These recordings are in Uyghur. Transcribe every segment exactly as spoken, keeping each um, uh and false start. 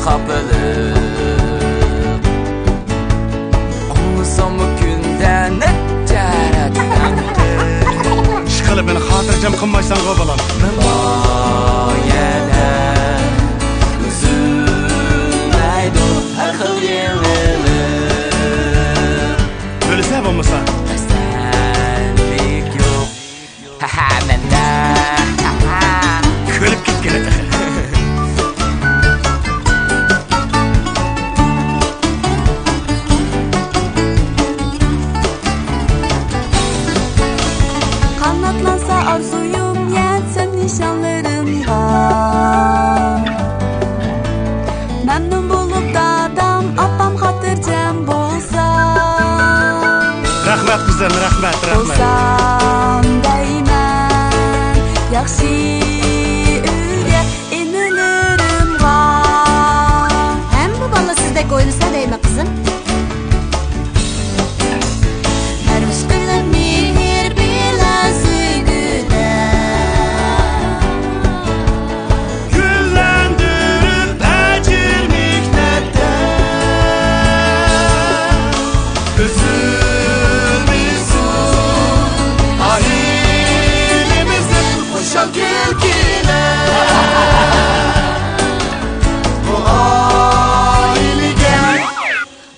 ئاپىلىپ ئاڭلىساممۇ كۈندە نەچچە رەت. ئىشقىلىپ مېنى خاتىرجەم قىلمايسەنغۇ بالام. مەن بار يەردە ئۈزۈلمەيدۇ ھەر خىل يېڭىلىق. ئۆلىسە بولمىسا. خەستەلىك يوق. ھەھە، مەندە. كۈلۈپ كەتكىنە تېخى. قاناتلانسا ئارزۇيۇم، يەتسەم نىشانلىرىمغا. مەمنۇن بولۇپ دادام، ئاپام خاتىرجەم بولسا. رەھمەت قىزىم، رەھمەت، رەھمەت. بولسام دەيمەن ياخشى ئۆيگە ئىنىلىرىمغا. ھەممە بالا سىزدەك ئويلىسا دەيمەن قىزىم. پەرۋىش قىلىپ مېھىر بىلەن سۆيگۈدە. گۈللەندۈرۈپ ئەجىر مېھنەتتە. ئۈزۈلمىسۇن ئائىلىمىزدىن خۇشال كۈلكىلەر. بۇ ئائىلىگە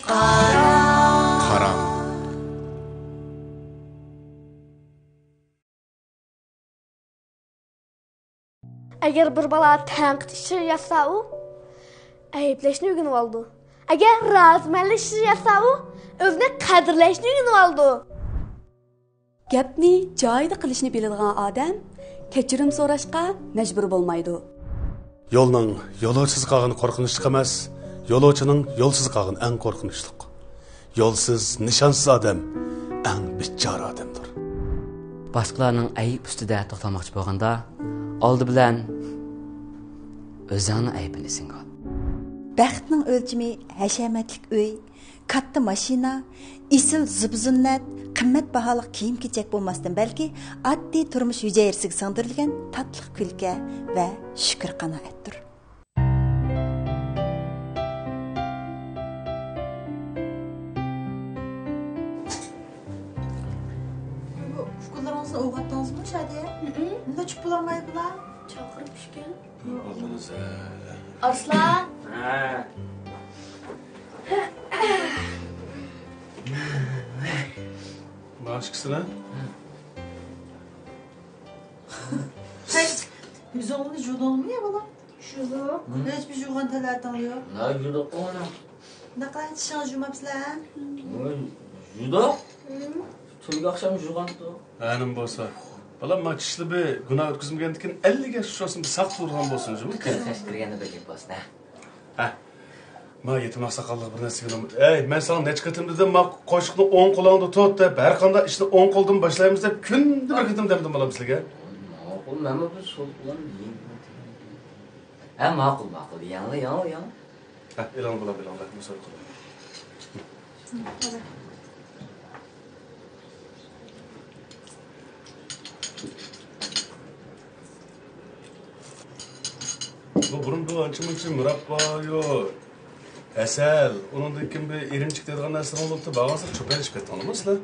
قاراڭ. قاراڭ. ئەگەر بىر بالا تەنقىد ئىشى يازسا، ئۇ ئەيىبلەشنى ئۆگىنىۋالىدۇ. ئەگەر رازىمەنلىك ئىشى يازسا، ئۇ ئۆزىنى قەدىرلەشنى ئۆگىنىۋالىدۇ. گەپنى جايىدا قىلىشنى بىلىدىغان ئادەم كەچۈرۈم سوراشقا مەجبۇر بولمايدۇ. يولنىڭ يولۇچىسى قالغىنى قورقۇنچلۇق ئەمەس، يولۇچىنىڭ يولسىز قالغىنى ئەڭ قورقۇنچلۇق. يولسىز، نىشانسىز ئادەم ئەڭ بىچارە ئادەمدۇر. باشقىلارنىڭ ئەيىب ئۈستىدە توختالماقچى بولغاندا، ئالدى بىلەن ئۆزۈڭنىڭ ئەيىبىنى ئېسىڭگە ئال. بەختنىڭ ئۆلچىمى ھەشەمەتلىك ئۆي، كاتتا ماشىنا، ئېسىل زىبۇ-زىننەت، قىممەت باھالىق كىيىم-كېچەك بولماستىن، بەلكى ئاددىي تۇرمۇش ھۈجەيرىسىگە سىڭدۈرۈلگەن تاتلىق كۈلكە ۋە شۈكۈر قانائەتتۇر. بۇ ئۇكىلىرىڭىزنى ئويغاتتىڭىزمۇ، شادىيە؟ ھىم. نېمە چۈپ بولالمايدىلا؟ چاقىرىپ ئىكەن. ئارسلان! ھە. باشقىسىنا؟ ھەي، يۈزۈڭنى جۇدۇڭمۇ يا، بالام؟ جۇدۇق. ھېچبىر جۇغان تەلەتىڭ يوق. لا، جۇدۇق ئۇنى. نەقلەن چىشىڭ جۇماپسىلەر؟ جۇدۇق. تۈنۈگۈن ئاخشام جۇغانتۇ. ھەنىم بولسا. بالام، ما چىشلىبى گۇناھ ئۆتكۈزمىگەندىكىن ئەللىك ياش ئۇچراسۇن، بىر ساق تۇرغان بولسۇن، جۇمۇ. كىر خەش كىرگەندە بىر گەپ بولسۇن، ھە. ھە. ما يېتىم ئاقساقاللىق بىر نەرسىگە ئۇنىمىدى. ئەي، مەن ساڭا نەچچە قېتىم دېدىم، ما قوشۇقنى ئوڭ قولۇڭدا تۇت دەپ، ھەر قانداق ئىشنى ئوڭ قولدىن باشلايمىز دەپ كۈندە بىر قېتىم دەمدىم بالام سىلىگە. ماقۇل، مەنمۇ بىر سول قولۇم يېڭىپ. ھە، ماقۇل، ماقۇل. ياڭلا، ياڭلا، ياڭلا. ھە، ئېلىڭ بالام، ئېلىڭ، رەھمەت سوراپ قالدىم. بۇ بۇرۇن بۇ ئانچە-مۇنچە مۇراببا، يو، ھەسەل، ئۇنىڭدىن كېيىن بىر ئىرىمچىك دەيدىغان نەرسىلەر بولۇپتۇ. بارغانسېرى چوپانلىشىپ كەتتىڭلارمۇ سىلەر؟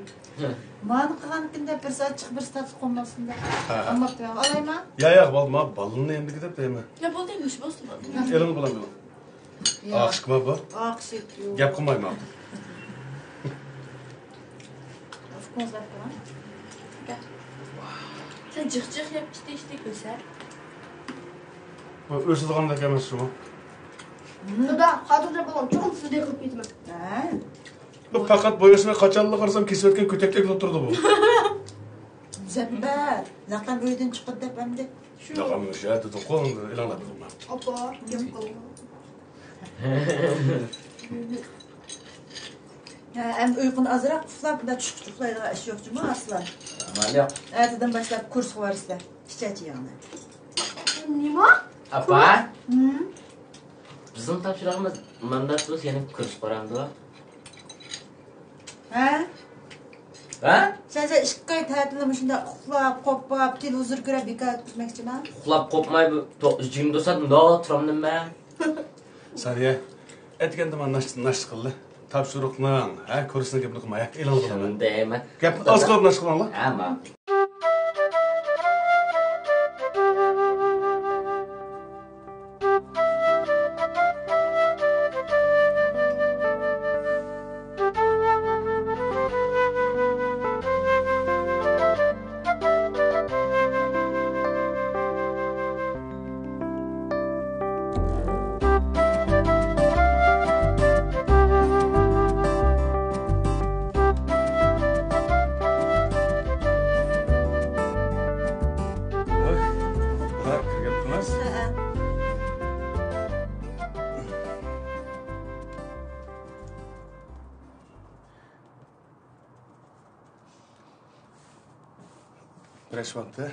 مانا قىلغانكىن دەپ بىر سائەت چىقىپ بىر سائەت قونماسلىقتا. ھە، ھە. ئامماپ تۇرۇڭ. ئالايما؟ يا، يا، بال-، ما-، بالىنى ئەمدىكى دەپ دەيمەن. يا، بولدى، مۇشۇ بولسۇن. ئېلىڭ بالام، ئېلىڭ. يا. ئاقىشىكما بۇ؟ ئاقىشىك، يوق. گەپ قىلمايما. ئۇكىڭىز دەپ تۇرۇڭ. سەن جىق جىق يەپ ئىشتە ئىشتە كۆسە. بۇ ئۆسىدىغاندەك ئەمەس شۇ. دادا، خاتىرجەم بولۇڭ، چوقۇم سىزنى قىلىپ كېتىمەن. ھە؟ بۇ پەقەت بويىسىنى قاچانلا قارىسام كېسىۋەتكەن كۆتەكتەك بولۇپ تۇرىدۇ بۇ. مۇزەپپەر، لەقەم ئۆيدىن چىقىدۇ دەپ ئەمدى. شۇ. لەقەم ئۆشە دېدىقۇ، ئېلىڭلار بۇلارنى. ئاپا، گەپ قىلغۇ. ھە، ئەمدى ئۇيقۇنى ئازراق ئۇخلاپ، مۇنداق چۈشكۈچە ئۇخلايدىغان ئىش يوق جۇمۇ، ئارسلان. ئەمەل يوق. ئەتىدىن باشلاپ كۇرسقا بارىسىلەر. ئىچەچى يەڭلار. نېمە؟ ئاپا. ھىم؟ بىزنىڭ تاپشۇرۇقىمىز مانداق بولسا يەنە كۇرسقا بارامدۇ؟ ھە؟ ھە؟ سەن، سەن ئىككى ئاي تەتىلنى مۇشۇنداق ئۇخلاپ، قوپاپ، تېلېۋىزور كۆرۈپ بىكار ئۆتكۈزمەكچىما؟ ئۇخلاپ قوپماي بۇ تو-، يىگىرمە تۆت سائەت مۇنداق تۇرامدىم مەن. سارىيە، ئەتىگەندە مانا ناشتا، ناشتا قىلدى. تاپشۇرۇقنىڭ، ھە، كۇرسنىڭ گېپىنى قىلماي، ھە، ئېلىڭ قىلىمەن. شۇندايمەن. گەپ ئاز قىلىپ ناشتا قىلىڭلار. ھە، ما. بىرەر ئىش بارمىتى؟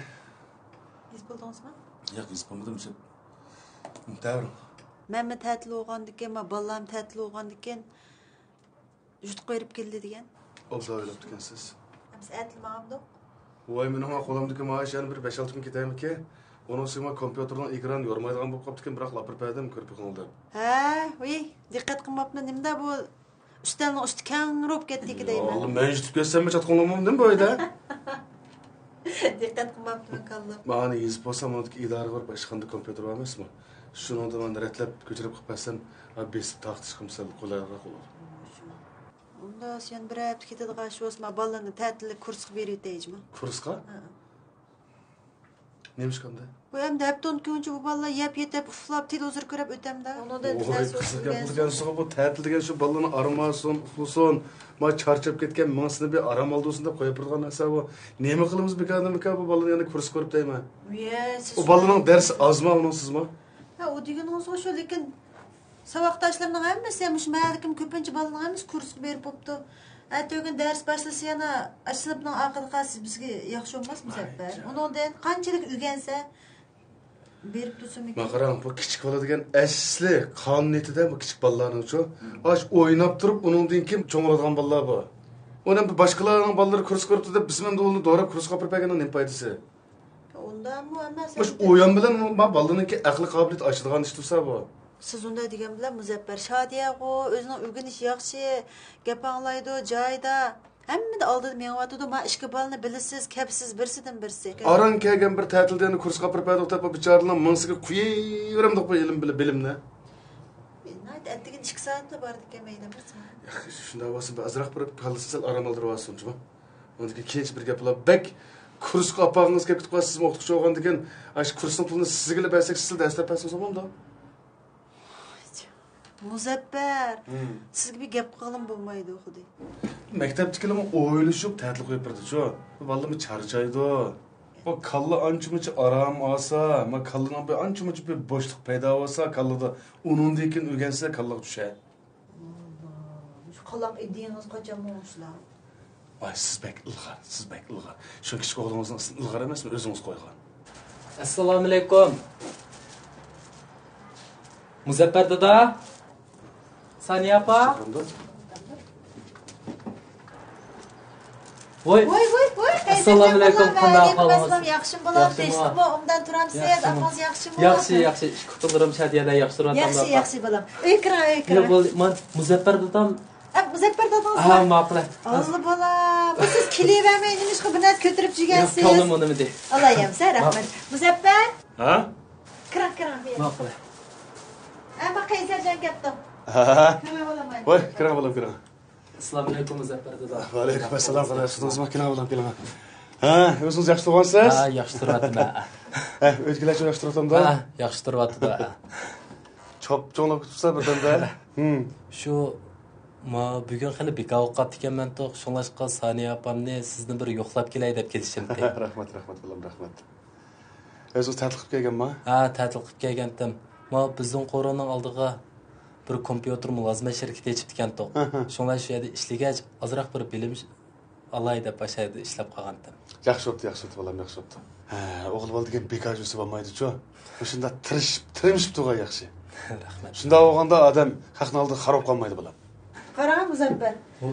يېزىپ بولدىڭىزمۇ؟ ياق، يېزىپ بولمىدىم، شۇ. تەۋرىڭ. مەنمۇ تەتىل بولغاندىكىن، ما بالام تەتىل بولغاندىكىن، يۇرتقا بېرىپ كېلىدۇ دېگەن. ئوبدان ئويلاپتىكەنسىز. ئەمىسە ئەتىلى ماڭامدۇق؟ ۋاي، مېنىڭ قولۇمدىكى مائاش يەنە بىر بەش-ئالتە كۈن كېتەرمىكىن؟ ئۇنىڭ ئۈستىگە ما كومپيۇتېرنىڭ ئېكرانى يورۇمايدىغان بولۇپ قاپتىكەن، بىراق لاپىرىپ بەردىم، كۆرۈپ بېقىڭ دەپ. ھە، ۋىي، دىققەت قىلماپتىمەن، نېمىدە بۇ ئۈستەلنىڭ ئۈستى كەڭرى بولۇپ كەتتىكى دەيمەن. يا، مەن يېتىپ كەتسەممۇ چاتقىڭلىمامدىم بۇ ئۆيدە؟ دىققەت قىلماپتىمەن، كاللام. مانا يېزىپ بولسام، ئۇنىڭدىكى ئىدارە بار، باشقاندا كومپيۇتېر بار ئەمەسمۇ؟ شۇنىڭدا مانا رەتلەپ كۆچۈرۈپ قىلىپ بەرسەم، ھە، بېسىپ تارقىتىشقىمۇ سەل قولايلىقراق بولىدۇ. ئۇندا يەنە بىر ھەپتە كېتىدىغان ئىش بولسىمۇ، بالىلارنى تەتىللىك كۇرسقا بېرىۋېتەي جۇمۇ. كۇرسقا؟ ھە. نېمىشقا ئەمدى؟ بۇ ئەمدى ھەپتە ئون كۈنگىچە بۇ بالىلار يەپ يېتىپ، ئۇخلاپ، تېلېۋىزور كۆرۈپ ئۆتەمدە. ئۇنىڭدىن ۋوي، قىزىق گەپ قىلغانسىغۇ، بۇ تەتىل دېگەن شۇ بالىلارنى ئارام ئالسۇن، ئۇخلىسۇن. ما چارچاپ كەتكەن، مېڭىسىنى بىر ئارام ئالدۇرسۇن دەپ قويۇپ بېرىدىغان نەرسە بۇ. نېمە قىلىمىز بىكاردىن بىكار بۇ بالىلارنى يەنە كۇرس كۆرۈپ دەيمەن. ئۇ بالىنىڭ دەرسى ئازما ئۇنىڭسىزمۇ؟ ھە، ئۇ دېگىنىڭىزغۇ شۇ، لېكىن ساۋاقداشلىرىنىڭ ھەممىسى، مۇشۇ مەھەللىدىكى كۆپىنچە بالىنىڭ ھەممىسى كۇرسقا بېرىپ بوپتۇ. ئەتىگۈن دەرس باشلىسا يەنە ئاشۇ سىنىپنىڭ ئارقىدا قالسا بىزگە ياخشى بولماسمۇ مۇزەپپەر؟ ئۇنىڭدىن قانچىلىك ئۆگەنسە بېرىپ تۇرسۇنمىكىن. ما قاراڭ، بۇ كىچىك بالا دېگەن ئەسلى قانۇنىيىتىدە بۇ كىچىك بالىلارنىڭچۇ، ئاش ئويناپ تۇرۇپ ئۇنىڭدىن كېيىن چوڭ بولىدىغان بالىلار بۇ. ئۇنى باشقىلارنىڭ بالىلىرى كۇرسقا بېرىپتۇ دەپ بىزمۇ ئۇنى دوراپ كۇرسقا ئاپىرىپ بەرگەننىڭ نېمە پايدىسى؟ ئۇنداقمۇ ئەمەس، مۇشۇ ئەمدى ئويۇن بىلەن ما بالىنىڭكى ئەقلىي قابىلىيىتى ئاشىدىغان ئىش تۇرسا بۇ. سىز ئۇنداق دېگەن بىلەن مۇزەپپەر شادىيەغۇ، ئۆزىنىڭ ئۆگىنىشى ياخشى، گەپ ئاڭلايدۇ، جايىدا، ھەممىدە ئالدىدا مېڭىۋاتىدۇ. ما ئىككى بالىنى بىلىسىز، كەپسىز، بىرسىدىن بىرسى. ئاران كەلگەن بىر تەتىلدە يەنە كۇرسقا ئاپىرىپ بەردۇق دەپ، بۇ بىچارىلەرنىڭ مېڭىسىگە قۇيۇۋېرەمدۇق بۇ ئىلىم بىلىم، بىلىمنى. ناھايىتى ئەتىگىنى ئىككى سائەتلا بار ئىكەن، مەيلى ئەمەسمۇ؟ ياخشى، شۇنداق بولسا بىر ئازراق بېرىپ كاللىسىنى سەل ئارام ئالدۇرۇۋالسۇن جۇمۇ. ئۇنىڭدىن كېيىن كېيىنچە بىر گەپ بولا. بەك كۇرسقا ئاپارغىڭىز كېلىپ كېتىپ قالسا، سىزمۇ ئوقۇتقۇچى بولغاندىكىن، ئاشۇ كۇرسنىڭ پۇلىنى سىزگىلا بەرسەك، سىزلا دەرسلەپ بەرسىڭىز بولمامدۇ؟ مۇزەپپەر، ھىم. سىزگە بىر گەپ قىلغىلىمۇ بولمايدۇ خۇددى. مەكتەپتىكىلەرمۇ ئويلىشىپ تەتىل قويۇپ بېرىدىچۇ. بالىلىرىمۇ چارچايدۇ. بۇ كاللا ئانچە-مۇنچە ئارام ئالسا، ما كاللىنىڭ بىر ئانچە-مۇنچە بىر بوشلۇق پەيدا بولسا كاللىدا، ئۇنىڭدىن كېيىن ئۆگەنسە كاللىغا چۈشە. مۇشۇ قالاق ئىدىيىڭىز قاچانمۇ ئوڭشىلار؟ ۋاي، سىز بەك ئىلغار، سىز بەك ئىلغار. شۇ كىچىك ئوغلىڭىزنىڭ ئىسمىنى ئىلغار ئەمەسمۇ ئۆزىڭىز قويغان. ئەسسالامۇئەلەيكۇم. مۇزەپپەر دادا. سانىيە ئاپا. ۋوي. ۋوي، ۋوي، ۋوي. ئەسسالامۇئەلەيكۇم، قانداق ئەھۋالىڭىز؟ ياخشىمۇ بالام، تىنچلىقمۇ؟ ئوبدان تۇرامسىز؟ ئاپىڭىز ياخشىمۇ؟ ياخشى، ياخشى. ئىككى قىزلىرىم شادىيەدە ياخشى تۇرۇۋاتامدۇ؟ ياخشى، ياخشى بالام. ئۆيگە كىرىڭ، ئۆيگە كىرىڭ. ياق، بولدى. مانا مۇزەپپەر دادام. ئە، مۇزەپپەر دادىڭىزمۇ؟ ھە، ماقۇل. ئاللا بالا، بۇ سىز كېلىۋەرمەي نېمىشقا بۇ نەرسە كۆتۈرۈپ يۈرگەنسىز؟ ياق، كاللىم ئۇنىمىدى. ئاللايام سەن، رەھمەت. مۇزەپپەر. ھە؟ كىرىڭ، كىرىڭ، بۇ يەرگە. ماقۇل. ئەمما قەيسەرجان كەپتۇ. ھە. كىرىڭ، بالام. ۋاي، كىرىڭ، بالام، كىرىڭ. ئەسسالامۇئەلەيكۇم، مۇزەپپەر دادا. ۋەئەلەيكۇم ئەسسالام، قانداق ياخشى تۇردىڭىزمۇ؟ كېلىڭ، بالام، كېلىڭ. ھە، ئۆزىڭىز ياخشى تۇرغانسىز؟ ھە، ياخشى تۇرۇۋاتىمەن. ھە، ئۆيدىكىلەرچۇ ياخشى تۇرۇۋاتامدۇ؟ ھە، ياخشى تۇرۇۋاتىدۇ. چوپ-چوڭلاپ كېتىپسىلەر بىردەمدە. ھىم. شۇ، ما، بۈگۈن خېلى بىكار بولۇپ قاپتىكەنمەنتۇق، شۇڭلاشقا سانىيە ئاپامنى سىزنى بىر يوقلاپ كېلەي دەپ كېلىشىمتى. رەھمەت، رەھمەت، بالام، رەھمەت. ئۆزىڭىز تەتىل قىلىپ كەلگەنما؟ ھە، تەتىل قىلىپ كەلگەنتىم. ما، بىزنىڭ قورۇنىڭ ئالدىغا بىر كومپيۇتېر مۇلازىمەت شىركىتى ئېچىپتىكەنتۇق. ھە، ھە. شۇڭلاشقا شۇ يەردە ئىشلىگەچ، ئازراق بىر بىلىم ئالاي دەپ ئاشۇ يەردە ئىشلەپ قالغانتىم. ياخشى بوپتۇ، ياخشى بوپتۇ، بالام، ياخشى بوپتۇ. ھە، ئوغۇل بالا دېگەن بىكار يۈرسە بولمايدۇچۇ. مۇشۇنداق تىرىشىپ، تىرمىشىپ تۇرغان ياخشى. رەھمەت. شۇنداق بولغاندا ئادەم خەقنىڭ ئالدىدا خار بولۇپ قالمايدۇ، بالام. قاراڭ، مۇزەپپەر. ھە؟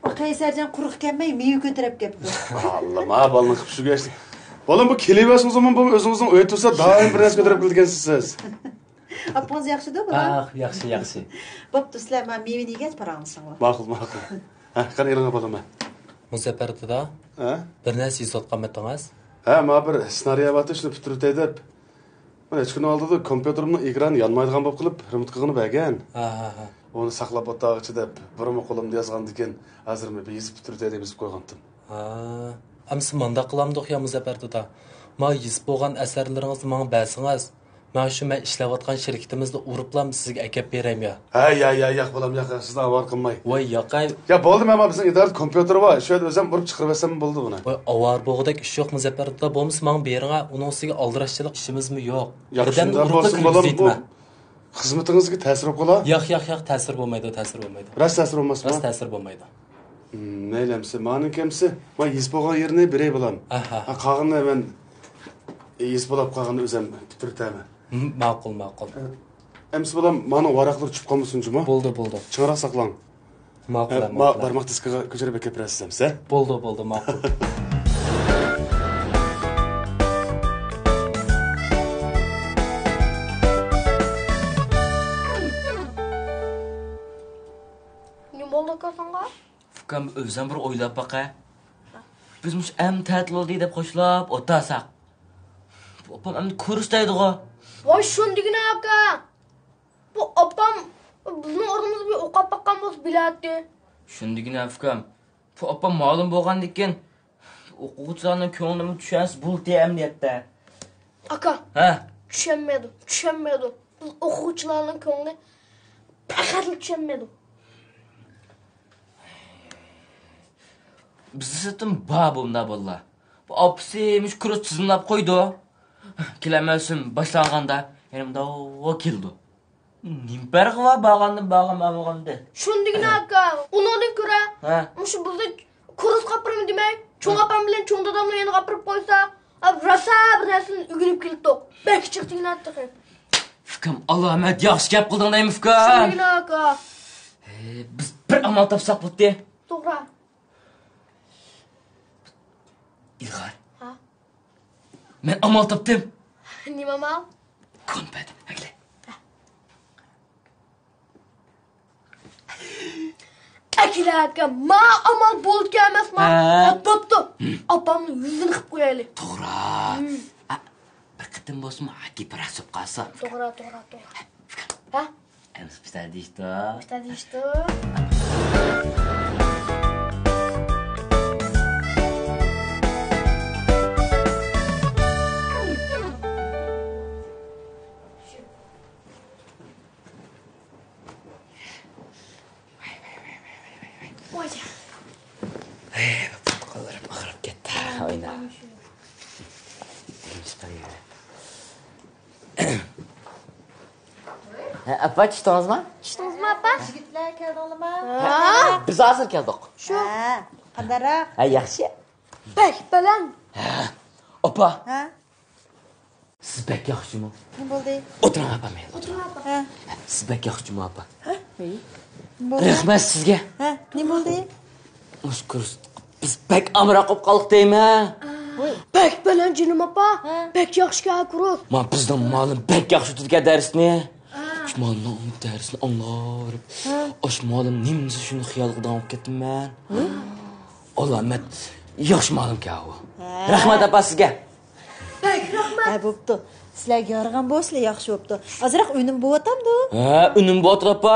ئۇ قەيسەرجان قۇرۇق كەلمەي، مېۋە كۆتۈرۈپ كەپتۇ. ئاللا، ما بالىنىڭ قىلىپ شۇ گەشلىك. بالام، بۇ كېلىۋەرسىڭىزمۇ، بۇ ئۆزىڭىزنىڭ ئۆيى تۇرسا، دائىم بىر نەرسە كۆتۈرۈپ كېلىدىكەنسىز سىز. ئاپىڭىز ياخشىدۇ، بالام؟ ئاھ، ياخشى، ياخشى. بوپتۇ، سىلەر مانا مېۋىنى يېگەچ پاراڭلىشىڭلار. ماقۇل، ماقۇل. ھە، قېنى ئېلىڭلار بالىمە. مۇزەپپەر دادا، ھە؟ بىر نەرسە يېزىۋاتقانمىدىڭىز؟ ھە، مانا بىر سېنارىي ئەۋاتى شۇنى پۈتتۈرۈۋېتەي دەپ. مانا نەچچە كۈن ئالدىدا كومپيۇتېرىمنىڭ ئېكرانى يانمايدىغان بولۇپ قېلىپ، رېمونتقا قىلغىنى بەرگەن. ھە، ھە، ھە. ئۇنى ساقلاپ ئولتۇرغۇچە دەپ، بۇرۇنمۇ قولۇمدا يازغاندىكىن، ھازىر مەن بىر يېزىپ پۈتتۈرۈۋېتەي دەپ يېزىپ قويغانتىم. ھا، ئەمسە مانداق قىلامدۇق يا، مۇزەپپەر دادا؟ ما يېزىپ بولغان ئەسەرلىرىڭىزنى ماڭا بەرسىڭىز، مانا شۇ مەن ئىشلەۋاتقان شىركىتىمىزدە ئۇرۇپلام سىزگە ئەكەپ بېرەيمۇ يا؟ ھەي، ھەي، ھەي، ياق، بالام، ياق، ياق، سىزنى ئاۋارە قىلماي. ۋاي، ياقەي. يا، بولدى، مانا بىزنىڭ ئىدارىدە كومپيۇتېر بار، شۇ يەردە ئۆزۈم ئۇرۇپ چىقىرىۋەتسەم بولىدۇ بۇنى. ۋاي، ئاۋارە بولغۇدەك ئىش يوق، مۇزەپپەر دادا، بولمىسا ماڭا بېرىڭە، ئۇنىڭ ئۈستىگە ئالدىراشچىلىق ئىشىمىزمۇ يوق. ياق، بىردەمدە شۇنداق ئۇرۇپلا بولسۇن، بالام، كىرگۈزۈۋېتىمەن. خىزمىتىڭىزگە تەسىر بولۇپ قالا؟ ياق، ياق، ياق، تەسىر بولمايدۇ، تەسىر بولمايدۇ. راست تەسىر بولماسمۇ؟ راست تەسىر بولمايدۇ. ھىم، مەيلى ئەمسە. مانىڭكى ئەمسە، ما يېزىپ بولغان يېرىنى بېرەي بالام. ئاھا. ھا، قالغىنىنى مەن يېزىپ بولۇپ قالغىنىنى ئۆزۈم پۈتتۈرۈۋېتەرمەن. ھىم، ماقۇل، ماقۇل. ئەمسە بالام، مانىڭ ۋاراقلىرى چۈشۈپ قالمىسۇن جۇمۇ. بولدى، بولدى. چىڭراق ساقلاڭ. ماقۇل، ھە، ماقۇل. بارماق دىسكىغا كۆچۈرۈپ ئەكەپ بېرەرسىز ئەمسە. بولدى، بولدى، ماقۇل. نېمە بولدى ئاكا ساڭا؟ ئۇكام، ئۆزۈڭ بىر ئويلاپ باقە. بىز مۇشۇ ئەمدى تەتىل بولدى دەپ خوشلاپ ئولتۇرساق، بۇ ئاپام ئەمدى كۇرس دەيدىغۇ. ۋاي، شۇندىگىنە ئاكا. بۇ ئاپام بىزنىڭ ئورنىمىزغا بىر ئوقۇپ باققان بولسا بىلەتتى. شۇندىگىنە ئۇكام. بۇ ئاپام مالىم بولغاندىكىن، ئوقۇغۇچىلارنىڭ كۆڭلىنىمۇ چۈشەنسە بولدى ئەمدى يەتتە. ئاكا. ھە؟ چۈشەنمەيدۇ، چۈشەنمەيدۇ. بىز ئوقۇغۇچىلارنىڭ كۆڭلىنى پەقەتلا چۈشەنمەيدۇ. بىزدە سىرتتىن بار بۇنداق بالىلار. بۇ ئاپىسى مۇشۇ كۇرس تىزىملاپ قويىدۇ. كېلەلمەسۇن باشلانغاندا يەنە مۇنداق كېلىدۇ. نېمە پەرقى بار بارغاندىن، بارغان بارمىغاندىن؟ شۇندىكىنە ئاكا، ئۇنىڭدىن كۆرە، ھە، مۇشۇ بىزنى كۇرسقا ئاپىرىمەن دېمەي، چوڭ ئاپام بىلەن چوڭ دادامنىڭ يېنىغا ئاپىرىپ قويسا، ئا، راسا بىر نەرسىنى ئۆگىنىپ كېلىتتۇق. بەك جىق دېگىنە تېخى. ئۇكام، ئالامەت ياخشى گەپ قىلدىڭ دەيمەن، ئۇكام. شۇندىكىنە ئاكا. ھە، بىز بىر ئامال تاپساق بولدى. توغرا. ئىلغار. ھە؟ مەن ئامال تاپتىم. نېمە ئامال؟ كونپەت. ئەكىلە. ئەكىلە ئاكا، ما ئامال بولىدىكەن ئەمەسما؟ ھە. بوپتۇ. ئاپامنىڭ يۈزىنى قىپ قويايلى. توغرا. ھىم. ئا، بىر قېتىم بولسىمۇ ھاكى پاراق سۆپ قالسا. توغرا، توغرا، توغرا. ھە؟ ئەمسە پىتە دېيىشتۇ. پىتە دېيىشتۇ. ۋاي. ھەي، پۇت-قوللىرىم ئاغرىپ كەتتى. ئوينا. ھە، ئاپا، چۈشتىڭىزمۇ؟ چۈشتىڭىزمۇ، ئاپا؟ يىگىتلەر، كەلدىڭلارمۇ؟ ھە، بىز ھازىر كەلدۇق. شۇ. ھە، قانداقراق؟ ھە، ياخشى. بەك بەلەن. ھە، ئاپا. ھە؟ سىز بەك ياخشىمۇ؟ نېمە بولدى؟ ئولتۇرۇڭ، ئاپا، مەيلى، ئولتۇرۇڭ. ھە. سىز بەك ياخشىمۇ، ئاپا؟ ھە؟ نېمە بولدى؟ رەھمەت سىزگە. ھە، نېمە بولدى؟ مۇشۇ كۇرس، بىز بەك ئامراق بولۇپ قالدۇق دەيمەن. ۋاي. بەك بەلەن جېنىم ئاپا. ھە. بەك ياخشىكەن كۇرس. ما بىزنىڭ مۇئەللىم بەك ياخشى ئۆتىدىكەن دەرسنى. ھە. شۇ مۇئەللىمنىڭ دەرسىنى ئاڭلاپ، ھە، ئاشۇ مۇئەللىم نېمە دېسە شۇنى خىيال قىلىدىغان بولۇپ كەتتىم مەن. ھە. ئالامەت ياخشى مۇئەللىمكەن ئۇ. ھە. رەھمەت ئاپا سىزگە. بەك رەھمەت. ھە، بوپتۇ. سىلەرگە يارىغان بولسىلا ياخشى بوپتۇ. ئازراق ئۈنۈم بوۋاتامدۇ؟ ھە، ئۈنۈم بوۋاتىدۇ ئاپا.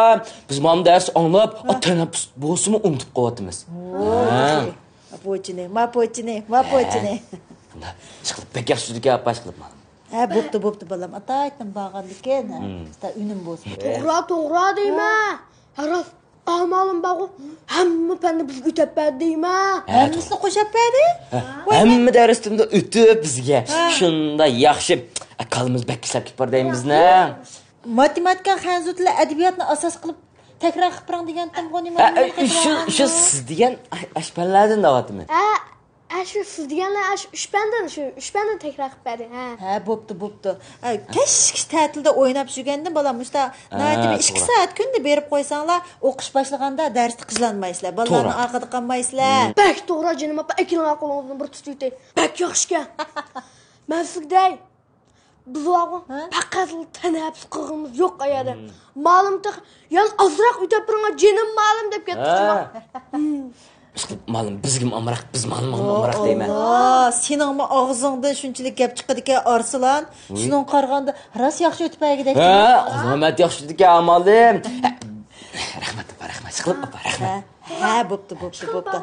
بىز مانا دەرس ئاڭلاپ، ھە، تەنەپپۇس بولسىمۇ ئۇنتۇپ قويۇۋاتىمىز. ھە. ماپوچىنى، ماپوچىنى، ماپوچىنى. ھە. ئۇنداق ئىشقىلىپ بەك ياخشى سۆزلىگەن ئاپا ئىشقىلىپ مانا. ھە، بوپتۇ، بوپتۇ، بالام. ئاتايتىن بارغاندىكىن، ھە. ھىم. ئۈنۈم بولسۇن. توغرا، توغرا دەيمەن. ھە. راست. ئامالىم بارغۇ، ھەممە پەننى بىزگە ئۆتەپ بەردى دەيمەن. ھە، ھەممىسىنى قوشاپ بەردى؟ ھە. ۋاي، ھەممە دەرستىن ئۆتۈپ بىزگە. ھە. شۇنداق ياخشى. ئەقلىمىز بەك ئىشلەپ كېتىپ بار دەيمىز، نە؟ ماتېماتىكا، خەنزۇ تىلى، ئەدەبىياتنى ئاساس قىلىپ تەكرار قىلىپ بېرىڭ دېگەنتىم غۇ، نېمە ھە، شۇ، شۇ سىز دېگەن ئاش-، ئاشپەنلەردىن دەۋاتىمەن. ھە. ئە، شۇ سىز دېگەنلەر ئاشۇ ئۈچ پەندىن، شۇ ئۈچ پەندىن تەكرار قىلىپ بەردى، ھە. ھە، بوپتۇ، بوپتۇ. ئە، كەچكىچە تەتىلدە ئويناپ يۈرگەندىن، بالام، مۇشتا ھە، ناھايىتى بىر ئىككى توغرا. سائەت كۈندە بېرىپ قويساڭلار، ئوقۇش باشلىغاندا دەرستە قىجىلانمايسىلەر، بالىلارنىڭ توغرا. ئارقىدا قالمايسىلەر. مم. بەك توغرا، جېنىم ئاپا، ئەكېلىڭلار قولىڭىزنى بىر تۇتۇۋېتەي. بەك ياخشىكەن. مەن سىزگە دەي، بىز بارغۇ، ھە؟ پەقەتلا تەنەپپۇس قىلغىنىمىز يوق ئايەردە. مالىم تېخى، يەنە ئازراق ئۆتۈپ بېرىڭلار، جېنىم مالىم دەپ كەتتى. ھە. ئىشقىلىپ، مالىم، بىزگىمۇ ئامراق، بىز مالىمغىمۇ ئامراق دەيمەن. ئاللا، سېنىڭمۇ ئاغزىڭدىن شۇنچىلىك گەپ چىقىدىكەن، ئارسلان. ۋۇي. شۇنىڭغا قارىغاندا، راست ياخشى ئۆتۈپ بەرگۈدەك. ھە، ئاللا، مەت ياخشى ئۆتىدىكەن، مالىم. رەھمەت، ئاپا، رەھمەت. ئىشقىلىپ، ئاپا، رەھمەت. ھە، ھە، بوپتۇ، بوپتۇ، بوپتۇ.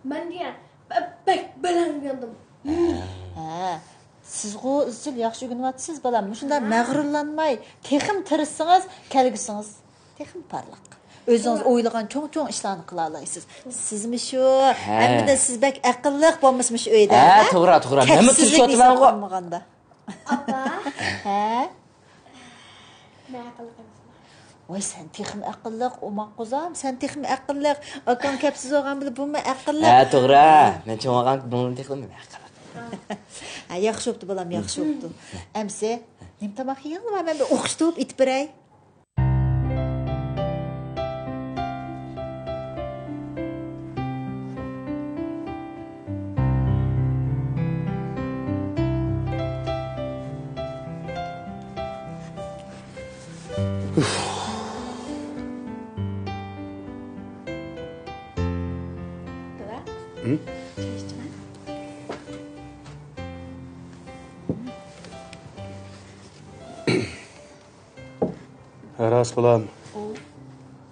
مەن دېگەن، بە-، بەك بەلەن ئۆگەندىم. ھە. سىزغۇ ئىزچىل ياخشى ئۆگىنىۋاتىسىز، بالام. مۇشۇنداق مەغرۇرلانماي، تېخىمۇ تىرىشسىڭىز، كەلگۈسىڭىز تېخىمۇ پارلاق. ئۆزىڭىز ئويلىغان چوڭ-چوڭ ئىشلارنى قىلالايسىز. سىزمۇ شۇ، ھە. ھەممىدىن سىز بەك ئەقىللىق بولمىسىمۇ شۇ ئۆيدە، ھە، ھە؟ توغرا، توغرا. مەنمۇ تىرىشىۋاتىمەنغۇ. ئاپا. ھە؟ مەن ئەقىللىق ئەمەسمەن. ۋاي، سەن تېخىمۇ ئەقىللىق، ئوماق قوزام، سەن تېخىمۇ ئەقىللىق. ئاكاڭ كەپسىز بولغان بىلەن بۇمۇ ئەقىللىق. ھە، توغرا. مەن چوڭ بولغان بۇنىڭدىن تېخىمۇ ئەقىللىق. ھە، ياخشى بوپتۇ، بالام، ياخشى بوپتۇ. ئەمسە، نېمە تاماق يېگەن؟ مەن بىر ئوخشىتىپ ئېتىپ بېرەي. دادا، ھە؟ چاي ئىچىمەن. ھە، راست بالام. ئۇ.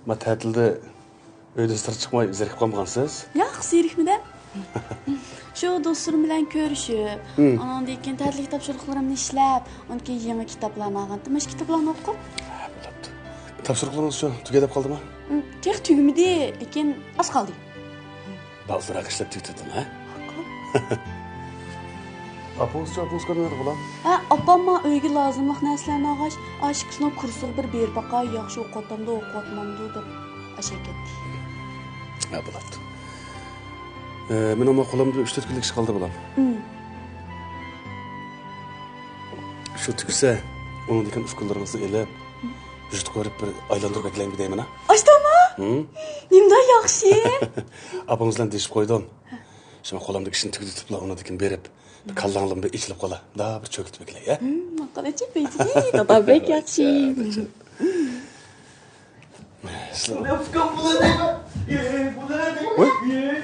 ما تەتىلدە ئۆيدىن سىرت چىقماي زېرىكىپ قالمىغانسىز؟ ياق، زېرىكمىدىم. شۇ دوستلىرىم بىلەن كۆرۈشۈپ، ھىم. ئاناندىن كېيىن تەتىلدىكى تاپشۇرۇقلىرىمنى ئىشلەپ، ئۇنىڭدىن كېيىن يېڭى كىتابلارنى ئالغانتىم. مۇشۇ كىتابلارنى ئوقۇپ. ھە، بولۇپتۇ. تاپشۇرۇقلىرىڭىز شۇ تۈگەپ قالدىمۇ؟ ھىم، تېخى تۈگىمىدى، لېكىن ئاز قالدى. بالدۇرراق ئىشلەپ تۈگىتىۋېتىڭ، ھە؟ ئاپىڭىزچۇ، ئاپىڭىز كۆرمىدى، بالام؟ ھە، ئاپام ماڭا ئۆيگە لازىملىق نەرسىلەرنى ئالغاچ، ئاشۇ ئىككىسىنىڭ كۇرسىغا بىر بېرىپ باقاي، ياخشى ئوقۇۋاتامدۇ، ئوقۇۋاتمامدۇ دەپ ئاشۇ كەتتى. ھە، بولۇپتۇ. ئە، مېنىڭمۇ قولۇمدا ئۈچ تۆت كۈنلۈك ئىش قالدى، بالام. ھىم. شۇ تۈگىسە، ئۇنىڭدىن كېيىن ئۇكىلىرىڭىزنى ئېلىپ، يۇرتقا بېرىپ بىر ئايلاندۇرۇپ ئەكېلەيمۇ دەيمەن، ھە؟ ئاشتاما؟ ھىم. نېمىنداق ياخشى؟ ئاپىڭىز بىلەن دېيىشىپ قويدۇم. شۇڭا قولۇمدىكى ئىشنى تۈگىتىپلا ئۇنىڭدىن كېيىن بېرىپ، بىر كاللاڭلارمۇ بىر ئېچىلىپ قالا. مۇنداق بىر چۆكۈتۈپ ئەكېلەي، ھە؟ ھىم، ماقۇل ئەجەب، دادا بەك ياخشى. ۋوي.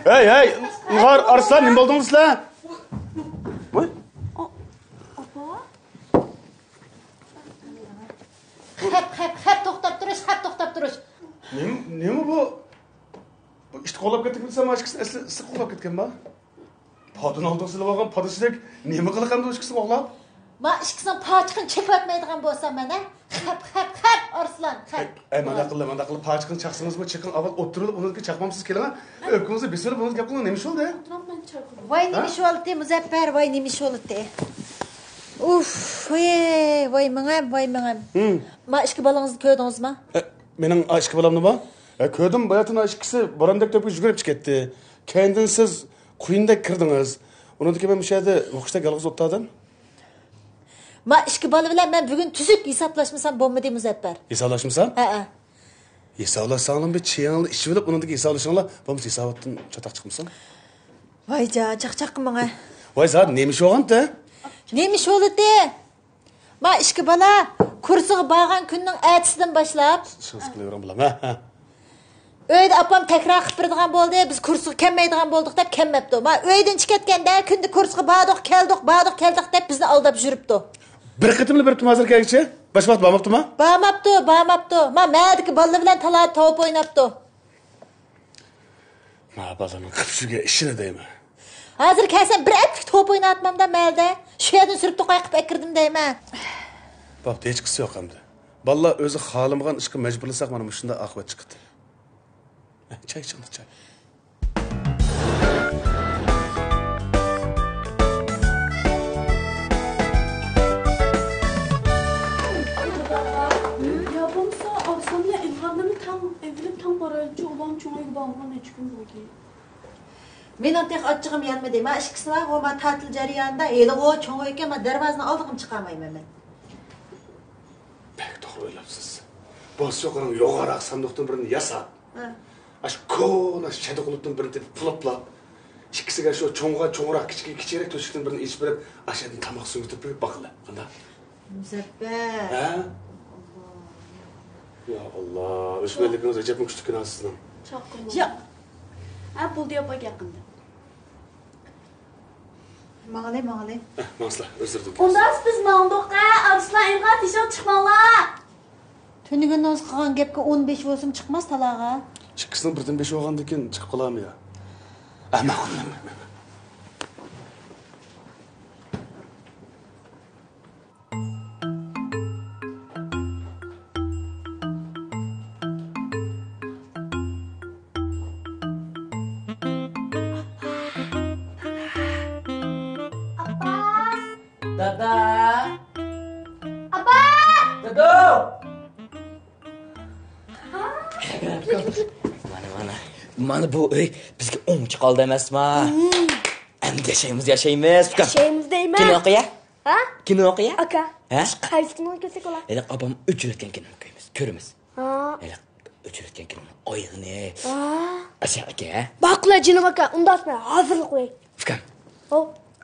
ھەي، ھەي، ئىلغار، ئارسلان، نېمە بولدۇڭلار سىلەر؟ ۋوي. ئاپا؟ خەپ، خەپ، خەپ، توختاپ تۇرۇش، خەپ، توختاپ تۇرۇش. نېمە، نېمە بۇ؟ بۇ ئىت قوغلاپ كەتتىكمۇ دېسەم، ئىككىسى ئەسلى ئىسسىق قوغلاپ كەتكەن بۇ. پادىنى ئالدىغا سېلىۋالغان پادىسىدەك نېمە قىلىقەمدۇ ئىككىسى قوغلاپ؟ ما ئىككىسىنىڭ پاچىقىنى چېقىۋەتمەيدىغان بولسام مەن، ھە؟ خەپ، خەپ، خەپ، ئارسلان، خەپ. ئەي، مانداق قىلىڭ، مانداق قىلىڭ، پاچىقىنى چاقسىڭىزمۇ چېقىڭ، ئاۋۋال ئولتۇرۇپ، ئۇنىڭدىن كېيىن چاقمامسىز كېلىڭ. ئۆپكىڭىزنى بېسىۋېلىپ، ئۇنىڭدىن گەپ قىلىڭ، نېمە ئىش بولدى؟ ۋاي، نېمە ئىش بولدى، مۇزەپپەر، ۋاي، نېمە ئىش بولدى؟ ئۇف، ۋاي، ۋاي، مېڭەم، ۋاي، مېڭەم. ھىم. ما ئىككى بالىڭىزنى كۆردىڭىزمۇ؟ ئە، مېنىڭ ئا ئىككى بالامنىمۇ؟ ئە، كۆردۈم، باياتىن ئىككىسى بوراندەك تۆپكە يۈگۈرۈپ چىقىپ كەتتى. كەينىدىن سىز قۇيۇندەك كىردىڭىز. ئۇنىڭدىن كېيىن مەن مۇشۇ يەردە ھوقۇشتەك يالغۇز ئولتۇردۇم. ما ئىككى بالا بىلەن مەن بۈگۈن تۈزۈك ھېسابلاشمىسام بولمىدى، مۇزەپپەر. ھېسابلاشمىسام؟ ھەئە. ھېسابلاشساڭلار بىر چېيىڭلارنى ئىچىۋېلىپ، ئۇنىڭدىن كېيىن ھېسابلىشىڭلار، بولمىسا ھېساباتتىن چاتاق چىقمىسۇن. ۋاي جان، چاقچاق قىلماڭ ھە. ۋاي زادى نېمە ئىش بولغانتى؟ نېمە ئىش بولدى؟ ما ئىككى بالا كۇرسىغا بارغان كۈننىڭ ئەتىسىدىن باشلاپ. شۇنىسى قىلىۋېرىڭ بالام، ھە، ھە. ئۆيدە ئاپام تەكرار قىلىپ بېرىدىغان بولدى، بىز كۇرسىغا كەلمەيدىغان بولدۇق دەپ كەلمەپتۇ. ما ئۆيدىن چىقىپ كەتكەندە كۈندە كۇرسىغا باردۇق، كەلدۇق، باردۇق، كەلدۇق دەپ بىزنى ئالداپ يۈرۈپتۇ. بىر قېتىملا بېرىپتىمۇ ھازىر كەلگۈچە؟ باشقا ۋاقىت بارماپتىما؟ بارماپتۇ، بارماپتۇ. ما مەھەللىدىكى بالىلار بىلەن تالادا توپ ئويناپتۇ. ما بالىنىڭ قىپ يۈرگەن ئىشىنى دەيمەن. ھازىر كەلسەم بىر ئەپلىك توپ ئويناۋاتمامدا مەھەللىدە. شۇ يەردىن سۈرۈپ توقايقىپ ئەكىردىم دەيمەن. بوپتۇ، ھېچقىسى يوق ئەمدى. بالىلار ئۆزى خالىمىغان ئىشقا مەجبۇرلىساق مانا مۇشۇنداق ئاقىۋەت چىقتى. چاي ئىچىڭلار، چاي. يا بولمىسا ئارسلان بىلەن ئىلغارنىمۇ تەڭ ئېلىپ تەڭ بارايلىچۇ، ئۇلارمۇ چوڭ ئۆيگە بارمىغان نەچچە كۈن بولدى. مېنىڭ تېخى ئاچچىقىم يانمىدى. ما ئىككىسى بار، ئۇ ما تەتىل جەريانىدا ھېلىغۇ چوڭ ئۆيكەن، ما دەرۋازىنى ئالدىغىمۇ چىقارمايمەن مەن. بەك توغرا ئويلاپسىز. بولسا يۇقىرىنىڭ يوغانراق ساندۇقتىن بىرنى ياساپ، ھە. ئاشۇ كونا شەدە قۇلۇپتىن بىرنى تېپىپ پۇلاپلاپ، ئىككىسىگە شۇ چوڭغا چوڭراق، كىچىككە كىچىكرەك تۆشۈكتىن بىرنى ئېچىپ بېرىپ، ئاشۇ يەردىن تاماق سۈڭگۈرتۈپ بېرىپ باقىلى. قانداق؟ مۇزەپپەر. ھە؟ يا ئاللا، ئۆسمۈرلۈكىڭىز ئەجەبمۇ كۈچلۈككەن سىزنىڭ. ياق. ھە، بولدى، ياپاق يېقىندا. ماڭىلى، ماڭىلى. ھە، ماڭسىلا، ئۆزلىرىدىن كېلىڭ. ئۇنداق بىز ماڭدۇق، ھە، ئارسلان ئىمغا تېشىغا چىقماڭلار. تۈنۈگۈن نوز قىلغان گەپكە ئون بەش بولسىمۇ چىقماس تالاغا. ئىككىسىنىڭ بىردىن بەش بولغاندىن كېيىن چىقىپ قالامۇ يا؟ ئە، ماقۇل، ماقۇل، ماقۇل. ئاپا! دادا! ئاپا! دادو! مانا، مانا. مانا بۇ ئۆي بىزگە ئوڭچە قالدى ئەمەسما؟ ئەمدى ياشايمىز، ياشايمىز، ئۇكام. ياشايمىز دەيمەن. كىنو قويا؟ ھە؟ كىنو قويا؟ ئاكا، ھە؟ قايسى كىنونى كۆرسەك بولا؟ ھېلىقى ئاپام ئۆچۈرۈۋەتكەن كىنونى كۆرىمىز. كۆرىمىز. ھە. ھېلىقى ئۆچۈرۈۋەتكەن كىنونىڭ ئايىغىنى. ھە. ئاشۇ ئاكا. ماقۇل جېنىم ئاكا، ئۇنداق ھازىرلا قوياي. ئۇكام. ھو.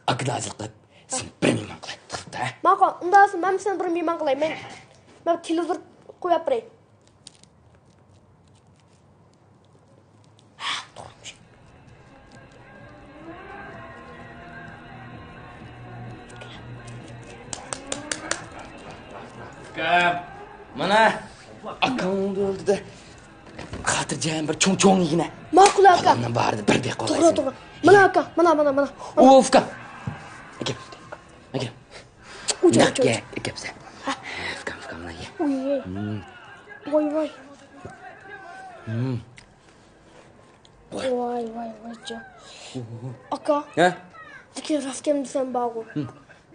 ئاكىنى ھازىر قىلىپ، سېنى بىر مېھمان قىلاي. تۇرۇپتا، ھە؟ ماقۇل، ئۇنداق مەن سېنى بىر مېھمان قىلاي. مەن، مەن تېلېۋىزور قويۇپ بېرەي. ئۇكام، مانا، ئاكاڭ ئۆلدى-دە. خاتىرجەم بىر چوڭ-چوڭ يېگىنە. ماقۇل، ئاكا. بالامنىڭ بارىدا بىر دېقىپ توغرا، توغرا. مانا، ئاكا، مانا، مانا، مانا. ئۇف، ئۇكام. ئەكەل، ئەكەل. ئۇجۇ، نەق ئۇجۇ، ئۇجۇ. ئەكەپسەن. ئۇكام، ئۇكام، مانا يە. ئۇي. ۋاي، ۋاي. ۋاي، ۋاي، ۋاي، جان. ئاكا. ھە؟ لېكىن راست گەپنى دېسەم بارغۇ.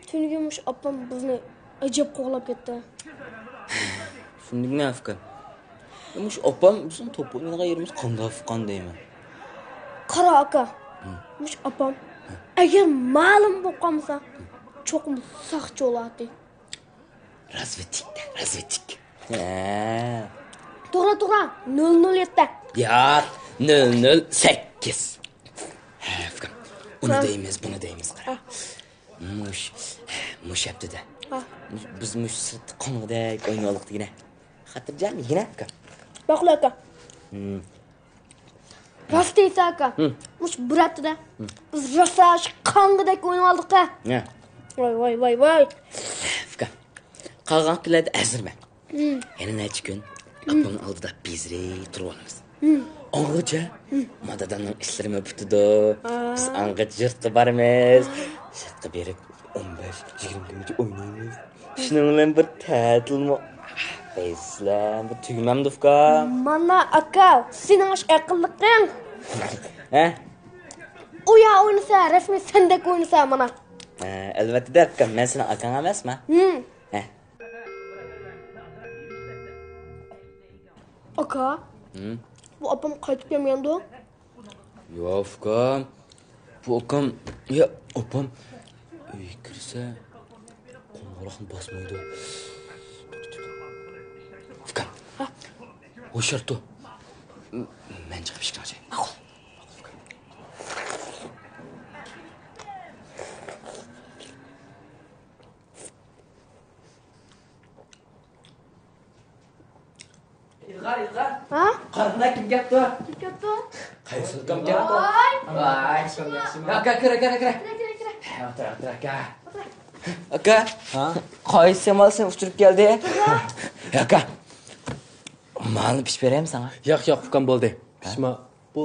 تۈنۈگۈن مۇشۇ ئاپام بىزنى ئەجەب قوغلاپ كەتتى. شۇنداقمۇ ئۇكام؟ مۇشۇ ئاپام بىزنىڭ توپ ئوينايدىغان يېرىمىز قانداق ئۇققان دەيمەن. قارا ئاكا، مۇشۇ ئاپام ئەگەر مەلۇم بولۇپ قالمىسا، چوقۇم ساقچى بولاتتى. رازۋېدچىك دە، رازۋېدچىك. ھە. توغرا، توغرا. نۆل نۆل يەتتە. ياق، نۆل نۆل سەككىز. ھە، ئۇكام. ئۇنى دەيمىز، بۇنى دەيمىز، قارا. مۇش، مۇش ھەپتىدە. ھە. مۇش، بىز مۇش سىرتتا قانغۇدەك ئوينىۋالدۇق دېگىنە. خاتىرجەم يېگىنە، ئۇكام. ماقۇل، ئاكا. راست دەيسەن، ئاكا. مۇش بىر ھەپتىدە بىز راسا شۇ قانغۇدەك ئوينىۋالدۇق، ھە. ۋاي، ۋاي، ۋاي، ۋاي. ئۇكام، قالغان كۈنلەردە ھەزىرمەن. يەنە نەچچە كۈن ئاپامنىڭ ئالدىدا بېزىرىپ تۇرۇۋالىمىز. ئاڭغىچە ما دادامنىڭ ئىشلىرىمۇ پۈتىدۇ. بىز ئاڭغىچە يۇرتقا بارىمىز. يۇرتقا بېرىپ ئون بەش، يىگىرمە كۈنگىچە ئوينايمىز. شۇنىڭ بىلەن بىر تەتىلمۇ. بىزلەر بىر تۈگىمەمدۇ، ئۇكام؟ مانا، ئاكا، سېنىڭ ئاشۇ ئەقىللىقىڭ. ھە؟ ئۇ يا ئوينىسا، رەسمىي سەندەك ئوينىسا، مانا. ھە، ئەلۋەتتە، ئۇكام، مەن سېنىڭ ئاكاڭ ئەمەسما؟ ھە. ئاكا، بۇ ئاپام قايتىپ كەلمىگەندۇ؟ ياق، ئۇكام. بۇ ئۇكام، يا، ئاپام ئۆيگە كىرسە، قوڭغۇراقنى باسمايدۇ. ئۇكام. ھە؟ ھوشيار تۇر. مەن چىقىپ ئىشىكنى ئاچاي. ماقۇل. ئىلغار، ئىلغار. ھە؟ قارىڭدا كىم كەپتۇ؟ كىم كەپتۇ؟ قايسى ئۇكام كەپتۇ؟ ۋاي. ۋاي. ياخشىمۇ؟ ئاكا، كىرە، كىرە، كىرە. كىرە، كىرە، كىرە. ھە، ئولتۇر، ئولتۇر، ئاكا. ئاكا. ھە؟ قايسى شامال سېنى ئۇچۇرۇپ كەلدى؟ ئاكا. مالنى پىشىپ بېرەيمۇ ساڭا؟ ياق، ياق، ئۇكام، بولدى. پىشما. بۇ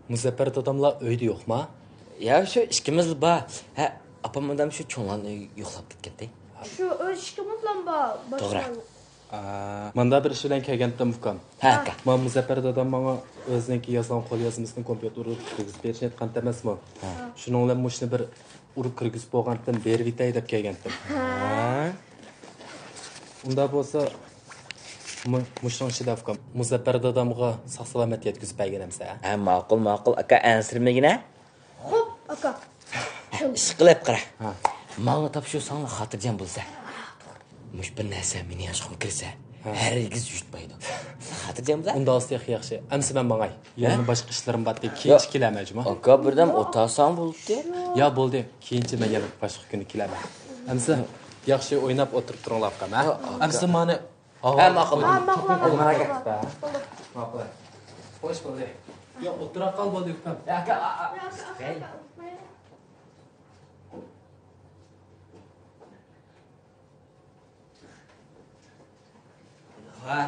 مۇزەپپەر داداملار ئۆيدە يوقما؟ يا، شۇ ئىككىمىزلا بار. ھە، ئاپام دادام شۇ چوڭلارنىڭ ئۆيىگە يوقلاپ كەتكەنتى. شۇ ئۆز ئىككىمىزلا بار. توغرا. باشقا. ئا، ماندا بىر ئىش بىلەن كەلگەنتىم، ئۇكام. ھە، ئاكا. ما مۇزەپپەر دادام ماڭا ئۆزىنىڭكى يازغان قوليازمىسىنى كومپيۇتېرغا كىرگۈزۈپ بېرىشنى ئېيتقانتى ئەمەسمۇ؟ ھە. شۇنىڭ بىلەن مۇشۇنى بىر ئۇرۇپ كىرگۈزۈپ بولغانتىم، بېرىۋېتەي دەپ كەلگەنتىم. ھە. ئۇنداق بولسا، مۇ-، مۇشۇنىڭ ئىچىدە ئۇكام، مۇزەپپەر دادامغا ساق-سالامەت يەتكۈزۈپ بەرگىن ئەمسە. ھە، ماقۇل، ماقۇل، ئاكا، ئەنسىرىمىگىنە. خوپ، ئاكا. ئىشقىلىپ قارا. ھە. ماڭا تاپشۇرساڭلار خاتىرجەم بولىسەن. مۇشۇ بىر نەرسە مېنىڭ يانچۇقۇمغا كىرسە، ھە، ھەرگىز يۇتمايدۇ. خاتىرجەم بولە. ئۇنداق بولسا تېخى ياخشى. ئەمسە مەن ماڭاي. ھە؟ يەنە باشقا ئىشلىرىم بار، كېيىنچە كېلەرمەن، جۇما. ئاكا، بىردەم ئولتۇرساڭ بولدى. يا، بولدى. كېيىنچە مەن يەنە باشقا كۈنى كېلەرمەن. ئەمسە ياخشى ئويناپ ئولتۇرۇپ تۇرۇڭلار، ئۇكام، ھە؟ ھە، ئەمسە مانا. ھە، ماقۇل. ھە، ماقۇل، ماقۇل. ماقۇل. ماقۇل. خوش بولدى. ياق، ئولتۇراپ قال بولدى، ئۇكام. ياق، ئاكا. ھەي. ۋاي.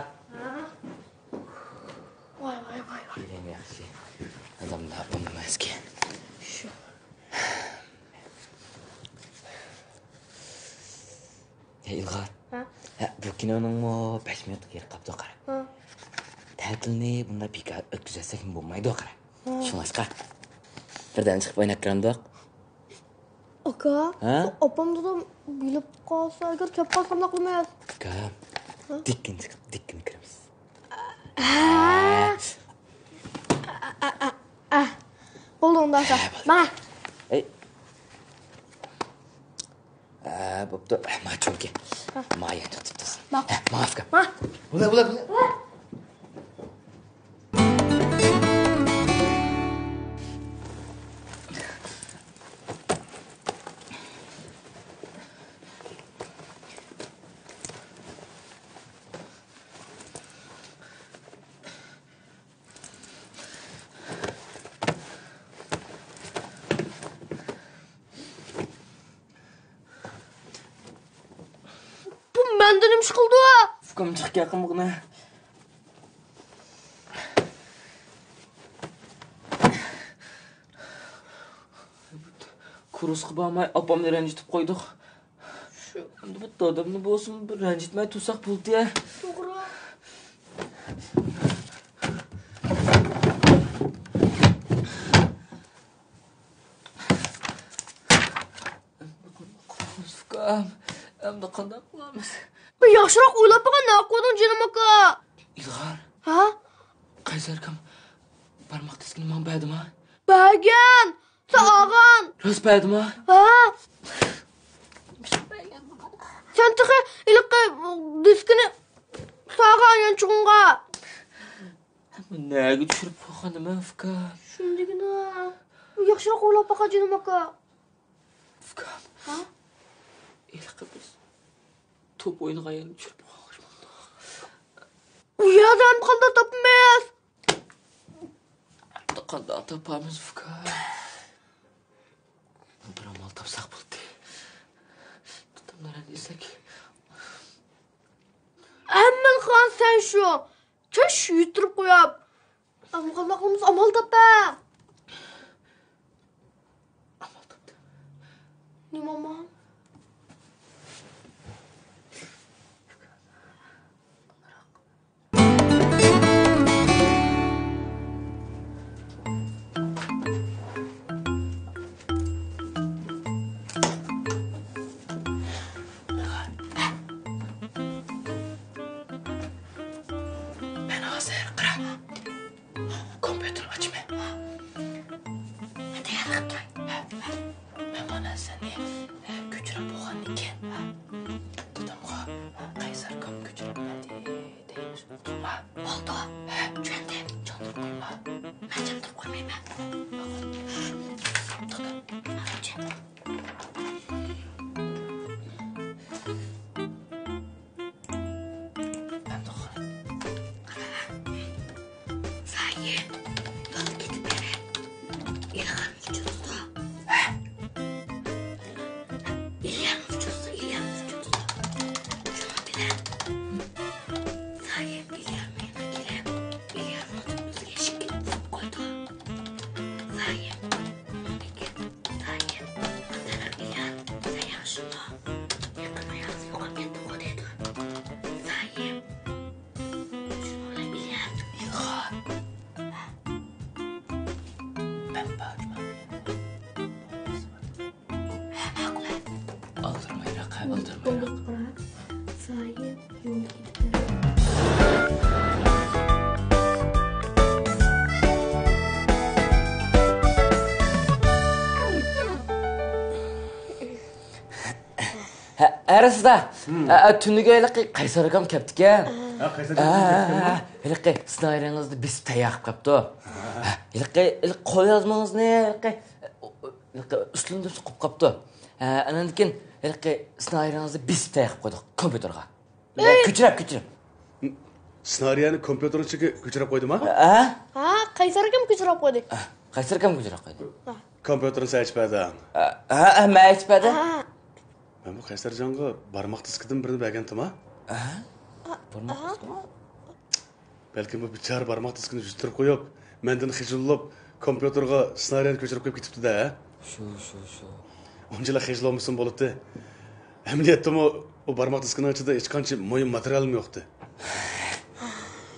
ۋاي، ۋاي، ۋاي، ۋاي. ياخشى. ئادەملەر ئۇنىماسكەن. شۇ. ھە، ئىلغار. ھە؟ ھە، بۇ كىنونىڭمۇ بەش مىنۇتلۇق يېرى قاپتۇ، قارا. ھە. تەتىلنى بۇنداق بىكار ئۆتكۈزۈۋەتسەكمۇ بولمايدۇ، قارا. ھە. شۇڭلاشقا، بىردەم چىقىپ ئويناپ كىرەمدۇق؟ ئاكا، ھە؟ ئاپام دادام بىلىپ قالسا، ئەگەر كەپ قالسا قانداق قىلىمىز؟ ئاكا، ھە؟ دىككىنى چىقىپ، دىككىنى كىرىمىز. ھە. بولدى، ئۇنداق. ھە، بولدى. ما. ئەي. ئە، بوپتۇ. ما چوڭكى. ھە. ما يەنە تۇتۇپ تۇرسۇن. ما. ھە، ما ئاكا. ما. بۇلا، بۇلا، بۇلا. بۇ مەندە نېمە ئىش قىلىدۇ؟ ئۇكام، جىق گەپ قىلمىغىنا. كۇرسقا بارماي ئاپامنى رەنجىتىپ قويدۇق. شۇ. ئەمدى بۇ دادامنى بولسىمۇ بىر رەنجىتمەي تۇرساق بولدى. توغرا. ئۇكام، ئەمدى قانداق قىلىمىز؟ بىر ياخشىراق ئويلاپ بېقىڭ، نەق قويدۇڭ جېنىم ئاكا. ئىلغار. ھە؟ قەيسەر ئاكام بارماق دىسكىنى ماڭا بەردىما؟ بەرگەن! ساغان! راست بەردىما؟ ھە! سەن تېخى ھېلىقى دىسكىنى ساغان يانچۇقۇڭغا. نەگە چۈشۈرۈپ قويغانىمەن، ئۇكا؟ شۇندىكىنا. ياخشىراق ئويلاپ باقاي، جېنىم ئاكا. ئۇكام. ھە؟ ھېلىقى بىز توپ ئوينىغان يەرنى چۈشۈرۈپ قويغان. ئۇ يەردە ھەم قانداق تاپىمىز؟ قانداق تاپامىز، ئۇكا؟ بىر ئامال تاپساق بولدى. دادامنى رەنجىتسەك. ھەممىنى قىلغان سەن شۇ. چاش يۈتتۈرۈپ قويۇپ. ئەمما قانداق قىلىمىز؟ ئامال تاپە. ئامال تاپتىم. نېمە ئامال؟ مەن ھازىر قارا، كومپيۇتېرنى ئاچىمەن. تەييارلىق قىلىپ تۇراي. مەن مانا سەننى كۆچۈرۈپ بولغاندىن كېيىن، دادامغا قەيسەر ئاكام كۆچۈرۈپ بەردى دەيمىز. ئۇقتۇڭما؟ بولدى. چۈشەندىم. چاندۇرۇپ قويما. مەن چاندۇرۇپ قويمايمەن. دادام. سايىم، يول كېتىپ بېرە. ئىلغارنى ئۇچۇرۇزدا. ھە؟ ئىليانى ئۇچۇرۇزدا، ئىليانى ئۇچۇرۇزدا. شۇنىڭ بىلەن سايىم ئىلياننىڭ يېنىغا كېلىپ، ئىلياننىڭ ئۆزىگە ئىشىكنى قويىدۇ. سايىم، ئۇنىڭدىن كېيىن سايىم، ئاندىن ئىليان، سەن ياخشىمۇ؟ يېقىن ئاياغ يوقاپ كەتتىڭغۇ دەيدۇ. سايىم، شۇنىڭ بىلەن ئىلغار. مەن بارمەن. ھە، ماقۇل. ئالدىرىمايراق، ھە، ئالدىرىمايراق. سايىم يولدا كېتىپ بېرىدۇ. ھە، ھە، راست ئۇستا. ھە، ھە، تۈنۈگۈن ھېلىقى قەيسەر ئاكام كەپتىكەن. ھە، قەيسەر ئاكام ھە، كەپتىكەنمۇ؟ ھە، ھېلىقى سىزنىڭ ئايرىڭىزنى بېسىپ تەييار قىلىپ قاپتۇ. ھە، ھېلىقى، ھېلىقى قوليازمىڭىزنى، ھېلىقى، ھېلىقى ئۈستۈندە قويۇپ قاپتۇ. ھە، ئاندىن كېيىن، ھېلىقى سېنارىيەڭىزنى بېسىپ تەييار قىلىپ قويدۇق كومپيۇتېرغا. ئۆي! كۆچۈرۈپ، كۆچۈرۈپ. سېنارىيەنى كومپيۇتېرنىڭ ئىچىگە كۆچۈرۈپ قويدۇما؟ ھە؟ ھە، قەيسەر ئاكام كۆچۈرۈپ قويدى. ھە، قەيسەر ئاكام كۆچۈرۈپ قويدى. ھە. كومپيۇتېرنى سەن ئېچىپ بەردىڭ؟ ھە، ھە، ھە، مەن ئېچىپ بەردىم. ھە. مەن بۇ قەيسەرجانغا بارماق دىسكىدىن بىرنى بەرگەنتىم ھە؟ ھە؟ بارماق دىسكىمۇ؟ بەلكىم بۇ بىچارە بارماق دىسكىنى يۈزلەندۈرۈپ قويۇپ، مەندىن خىجىل بولۇپ، كومپيۇتېرغا سېنارىيەنى كۆچۈرۈپ قويۇپ كېتىپتۇ-دە، ھە؟ شۇ، شۇ، شۇ. ئۇنچىلا خىجىل بولمىسىمۇ بولاتتى. ئەمەلىيەتتىمۇ ئۇ بارماق دىسكىنىڭ ئىچىدە ھېچقانچە مۇھىم ماتېرىيالمۇ يوقتى.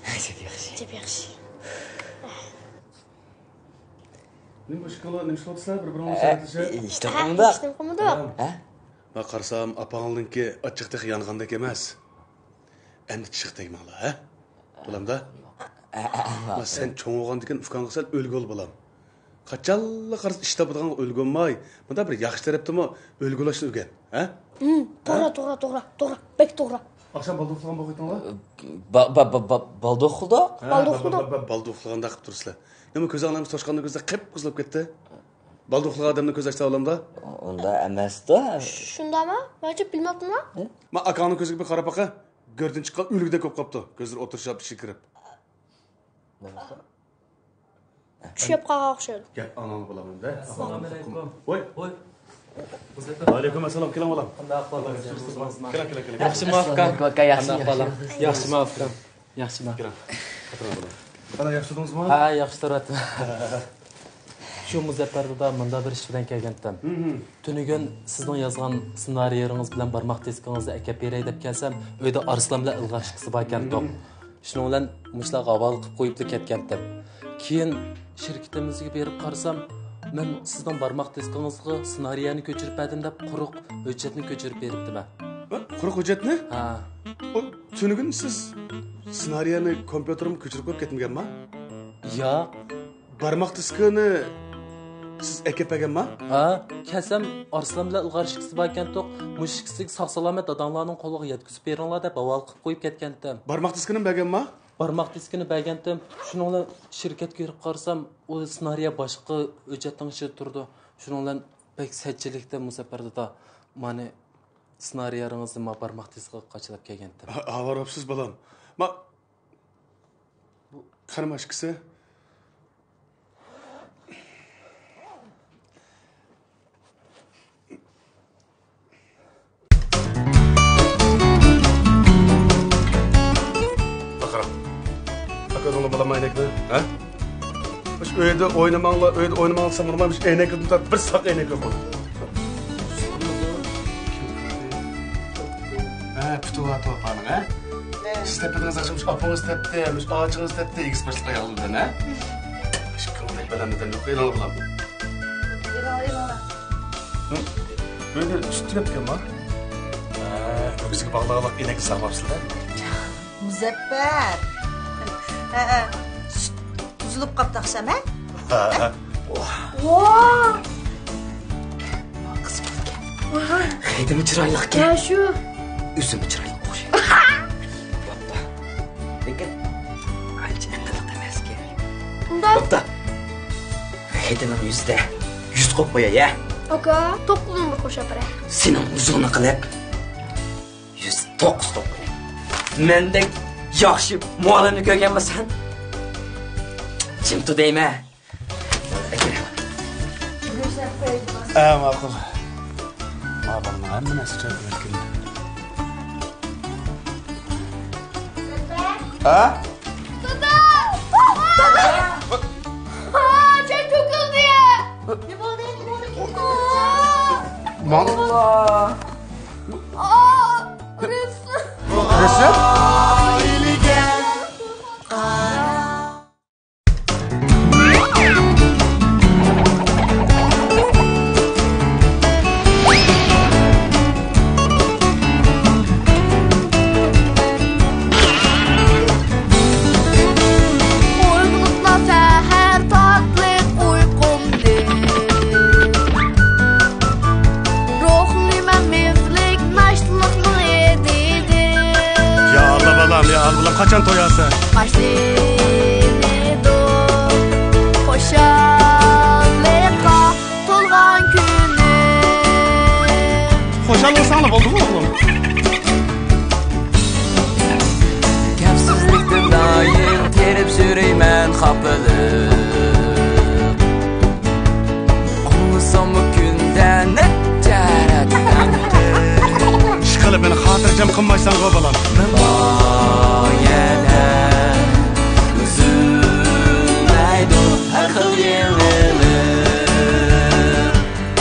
ئەجەب ياخشى. ئەجەب ياخشى. نېمە ئىش قىلىۋاتىسىلەر، بىر-بىرىڭلار سۆھبەتلىشىپ؟ ئە، ئىشتىن قومدۇق. ھە؟ مانا قارىسام، ئاپاڭلارنىڭكى ئاچچىقى تېخى يانغاندەك ئەمەس. ئەمدى چىشىغا تەگمەڭلار، ھە؟ بولامدا؟ ئە، ئە، ئە، ما سەن چوڭ بولغاندىكىن ئۇكاڭغا سەل ئۈلگە بول، بالام. قاچانلا قارىسا ئىش تاپىدىغانغا ئۈلگە بولماي، مۇنداق بىر ياخشى تەرەپتىمۇ ئۈلگە بولۇشنى ئۆگەن، ھە؟ ھىم، توغرا، ھە؟ توغرا، توغرا، توغرا، بەك توغرا. ئاخشام بالدۇر ئۇخلىغان بولغىيتىڭلار؟ با-، با-، با-، با-، بالدۇر ئۇخلىدۇق. ھە، بالدۇر ئۇخلىدۇق. با-، با-، با-، بالدۇر ئۇخلىغاندەك قىلىپ تۇرىسىلەر. نېمە كۆزۈڭلارنى توشقاندىن كۆرسە قىپقىزىل بولۇپ كەتتى. بالدۇر ئۇخلىغان ئادەمنىڭ كۆزى ئاشتا ئالامدا؟ ئۇنداق ئەمەستۇ. شۇنداقمۇ؟ مەنچە بىلمەپتىملا. ما ئاكاڭنىڭ كۆزىگە بىر قاراپ باقە. گۆردىن چىققان ئۈلگىدەك بولۇپ قاپتۇ. كۆزلىرى ئولتۇرۇشۇپ ئىچىگە كىرىپ. چۈشۈپ قالغان ئوخشايدۇ. گەپ ئاڭلاڭ بالام ئەمدى. ئەسسالامۇئەلەيكۇم. ۋاي. ۋاي. ۋەئەلەيكۇم ئەسسالام. كېلىڭ بالام. قانداق ئەھۋالىڭىز؟ كېلىڭ، كېلىڭ، كېلىڭ. ياخشىمۇ ئاكا؟ ياخشىمۇ ئاكا؟ ياخشىمۇ ئاكا؟ ياخشىمۇ؟ كېلىڭ. ئولتۇرۇڭ بالام. ئانا ياخشى تۇردىڭىزمۇ؟ ھە، ياخشى تۇرۇۋاتىمەن. شۇ مۇزەپپەر دادا مۇنداق بىر ئىش بىلەن كەلگەنتىم. تۈنۈگۈن سىزنىڭ يازغان سېنارىيلىرىڭىز بىلەن بارماق دىسكىڭىزنى ئەكەپ بېرەي دەپ كەلسەم، ئۆيدە ئارسلان بىلەن ئىلغار ئىككىسى باركەنتۇق. شۇنىڭ بىلەن مۇشۇلارغا ھاۋالە قىلىپ قويۇپلا كەتكەنتىم. كېيىن شىركىتىمىزگە بېرىپ قارىسام، مەن سىزنىڭ بارماق دىسكىڭىزغا سېنارىيەنى كۆچۈرۈپ بەردىم دەپ قۇرۇق ھۆججەتنى كۆچۈرۈپ بېرىپتىمەن. ھە؟ قۇرۇق ھۆججەتنى؟ ھە. ئۇ، تۈنۈگۈن سىز سېنارىيەنى كومپيۇتېرغا كۆچۈرۈپ قويۇپ كەتمىگەنما؟ ياق. بارماق دىسكىنى سىز ئەكەپ بەرگەنما؟ ھە، كەلسەم ئارسلان بىلەن ئىلغار ئىككىسى باركەنتۇق، مۇشۇ ئىككىسىگە ساق-سالامەت داداڭلارنىڭ قولىغا يەتكۈزۈپ بېرىڭلار دەپ ھاۋالە قىلىپ قويۇپ كەتكەنتىم. بارماق دىسكىنىمۇ بەرگەنما؟ بارماق دىسكىنى بەرگەنتىم. شۇنىڭ بىلەن شىركەتكە كىرىپ قارىسام، ئۇ سېنارىيە باشقا ھۆججەتنىڭ ئىچىدە تۇرىدۇ. شۇنىڭ بىلەن بەك سەتچىلىكتە مۇزەپپەر دادا، مانى سېنارىيەڭىزنى ما بارماق دىسكىغا قاچىلاپ كەلگەنتىم. ھا-، ھاۋا بوپسىز بالام. ما قېنى ما ئىككىسى؟ قاراڭ. ئاكا، ئۆزۈڭلار بالام ئەينەكنى، ھە؟ مۇشۇ ئۆيدە ئوينىماڭلار، ئۆيدە ئوينىماڭلار دېسەم بولمايدۇ، مۇشۇ ئەينەكنى تارتىپ بىر ساق ئەينەك يوق. ھە، پۈتۈۋاتىۋاتقانىڭ، ھە؟ سىز تېپىدىڭىز ئاخشام، مۇشۇ ئاپىڭىز تېپتى، مۇشۇ ئاچىڭىز تېپتى، ئېگىز باشلىق ئايالدىن، ھە؟ مۇشۇ كۆڭلەك بىلەن دېدىم، يوق، ئېلىڭلار بالام. ئېلىڭلار، ئېلىڭلار. ھە؟ ئۆيدە سۈت تۈگەپتىكەنما؟ ھە، ئۆگزىگە باغلىغانلىق ئىنەكنى ساغماپسىلەر. مۇزەپپەر. ھە، ھە. سۈت ئۈزۈلۈپ قاپتۇ ئاخشام، ھە؟ ھە. ۋاھ. قىز بولىدىكەن. خېتىمۇ چىرايلىقكەن. ھە، شۇ. ئۆزىمۇ چىرايلىق ئوخشايدۇ. بوپتۇ. لېكىن ئانچە ئەقىللىق ئەمەسكەن. ئۇنداق. بوپتۇ. خېتىنىڭ يۈزىدە يۈز قويۇپ قوياي، ھە؟ ئاكا، توققۇزنى بىر قوشۇپ بېرە. سېنىڭ يۈزۈڭنى قىلىپ. يۈز توققۇز توققۇز. مەندەك ياخشى مۇئەللىمنى كۆرگەنمۇ سەن؟ جىم تۇر دەيمەن. ئە، ماقۇل. ما بالىنىڭ ھەممە نەرسە چايقىلىپ كېلىدۇ. ھە؟ دادا! دادا! چاي تۆكۈلدى! نېمە بولدى؟ نېمە بولدى؟ ماڭلا! رەسىم. رەسىم؟ ئويغىنىپلا سەھەر تاتلىق ئۇيقۇمدىن، روھلىمەن مېھىرلىك ناشتىلىقنىڭ ھىدىدىن. يا قاپىلىپ ئاڭلىساممۇ كۈندە نەچچە رەت ئەمدى. ئىشقىلىپ مېنى خاتىرجەم قىلمايسەنغۇ بالام. مەن بار يەردە ئۈزۈلمەيدۇ ھەر خىل يېڭىلىق.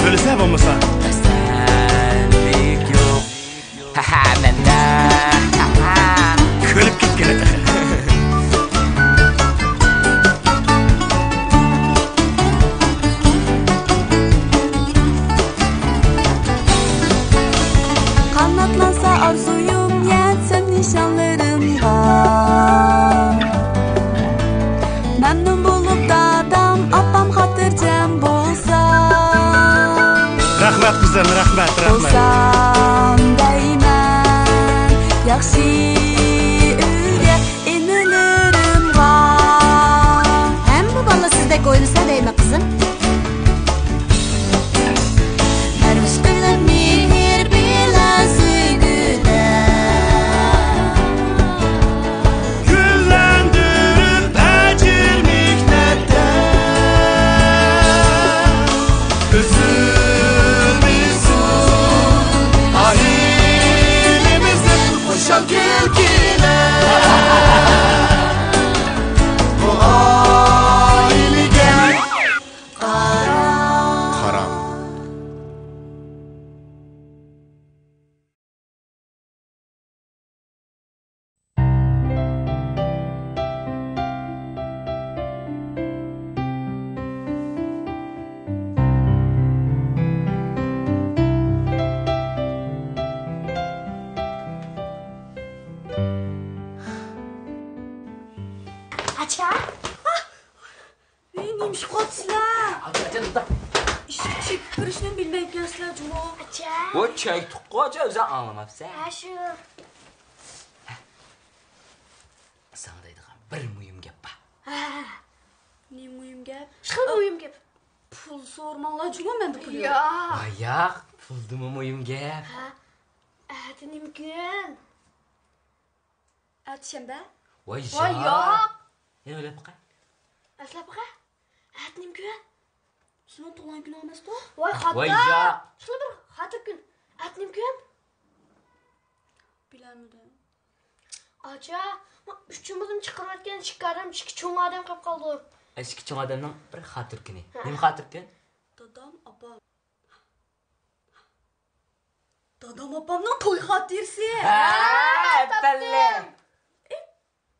بىلسە بولمىسا. پەسەندلىك يوق. ھەھە، مەندە. كۈلۈپ كەتكىلى. قاناتلانسا ئارزۇيۇم، يەتسەم نىشانلىرىمغا. مەمنۇن بولۇپ دادام، ئاپام خاتىرجەم بولسا. رەھمەت قىزىم، رەھمەت، رەھمەت. بولسام دەيمەن ياخشى ئۆيگە ئىنىلىرىمغا. ھەممە بالا سىزدەك ئويلىسا دەيمەن قىزىم. پەرۋىش قىلىپ مېھىر بىلەن سۆيگۈدە. گۈللەندۈرۈپ ئەجىر مېھنەتتە، ئۈزۈلمىسۇن ئائىلىمىزدىن خۇشال كۈلكىلەر. بۇ ئائىلىگە قارا. قارا. ئاچا! ۋەي، نېمە ئىش قىلىۋاتىسىلەر؟ ئاچا، ئاچا، توختا. ئىشىك چېكىپ كىرىشنى بىلمەيدىكەنسىلەر جۇمۇ. ئاچا. ۋاي، چەكتۇققۇ ئاچا، ئۆزۈڭ ئاڭلىماپسەن. ھە، شۇ. ساڭا دەيدىغان بىر مۇھىم گەپ بار. ھە. نېمە مۇھىم گەپ؟ شۇ مۇھىم گەپ. پۇل سورىماڭلار جۇمۇ، مەندە پۇل يوق. ياق. ۋاي ياق، پۇلدىمۇ مۇھىم گەپ. ھە. ئەتە نېمە كۈن؟ ئەتە شەنبە. ۋاي ۋاي ياق. ياق. يەنە ئويلاپ باقە. ئەسلەپ باقە. ئەتە نېمە كۈن؟ سېنىڭ تۇغۇلغان كۈنۈڭ ئەمەستۇ؟ ۋاي خاتا. ۋاي ياق. شۇلا بىر خاتىرە كۈن. ئەتە نېمە كۈن؟ بىلەلمىدىم. ئاچا، ما ئۈچىمىزنى چىقىرىۋەتكەن ئىككى ئادەم، ئىككى چوڭ ئادەم قېلىپ قالدى. ئە، ئىككى چوڭ ئادەمنىڭ بىر خاتىرە كۈنى. ھە. نېمە خاتىرە كۈن؟ دادام، ئاپام. دادام ئاپامنىڭ توي خاتىرىسى. ھە، ھە، تاپتىم. ئەپەللىم. ئى،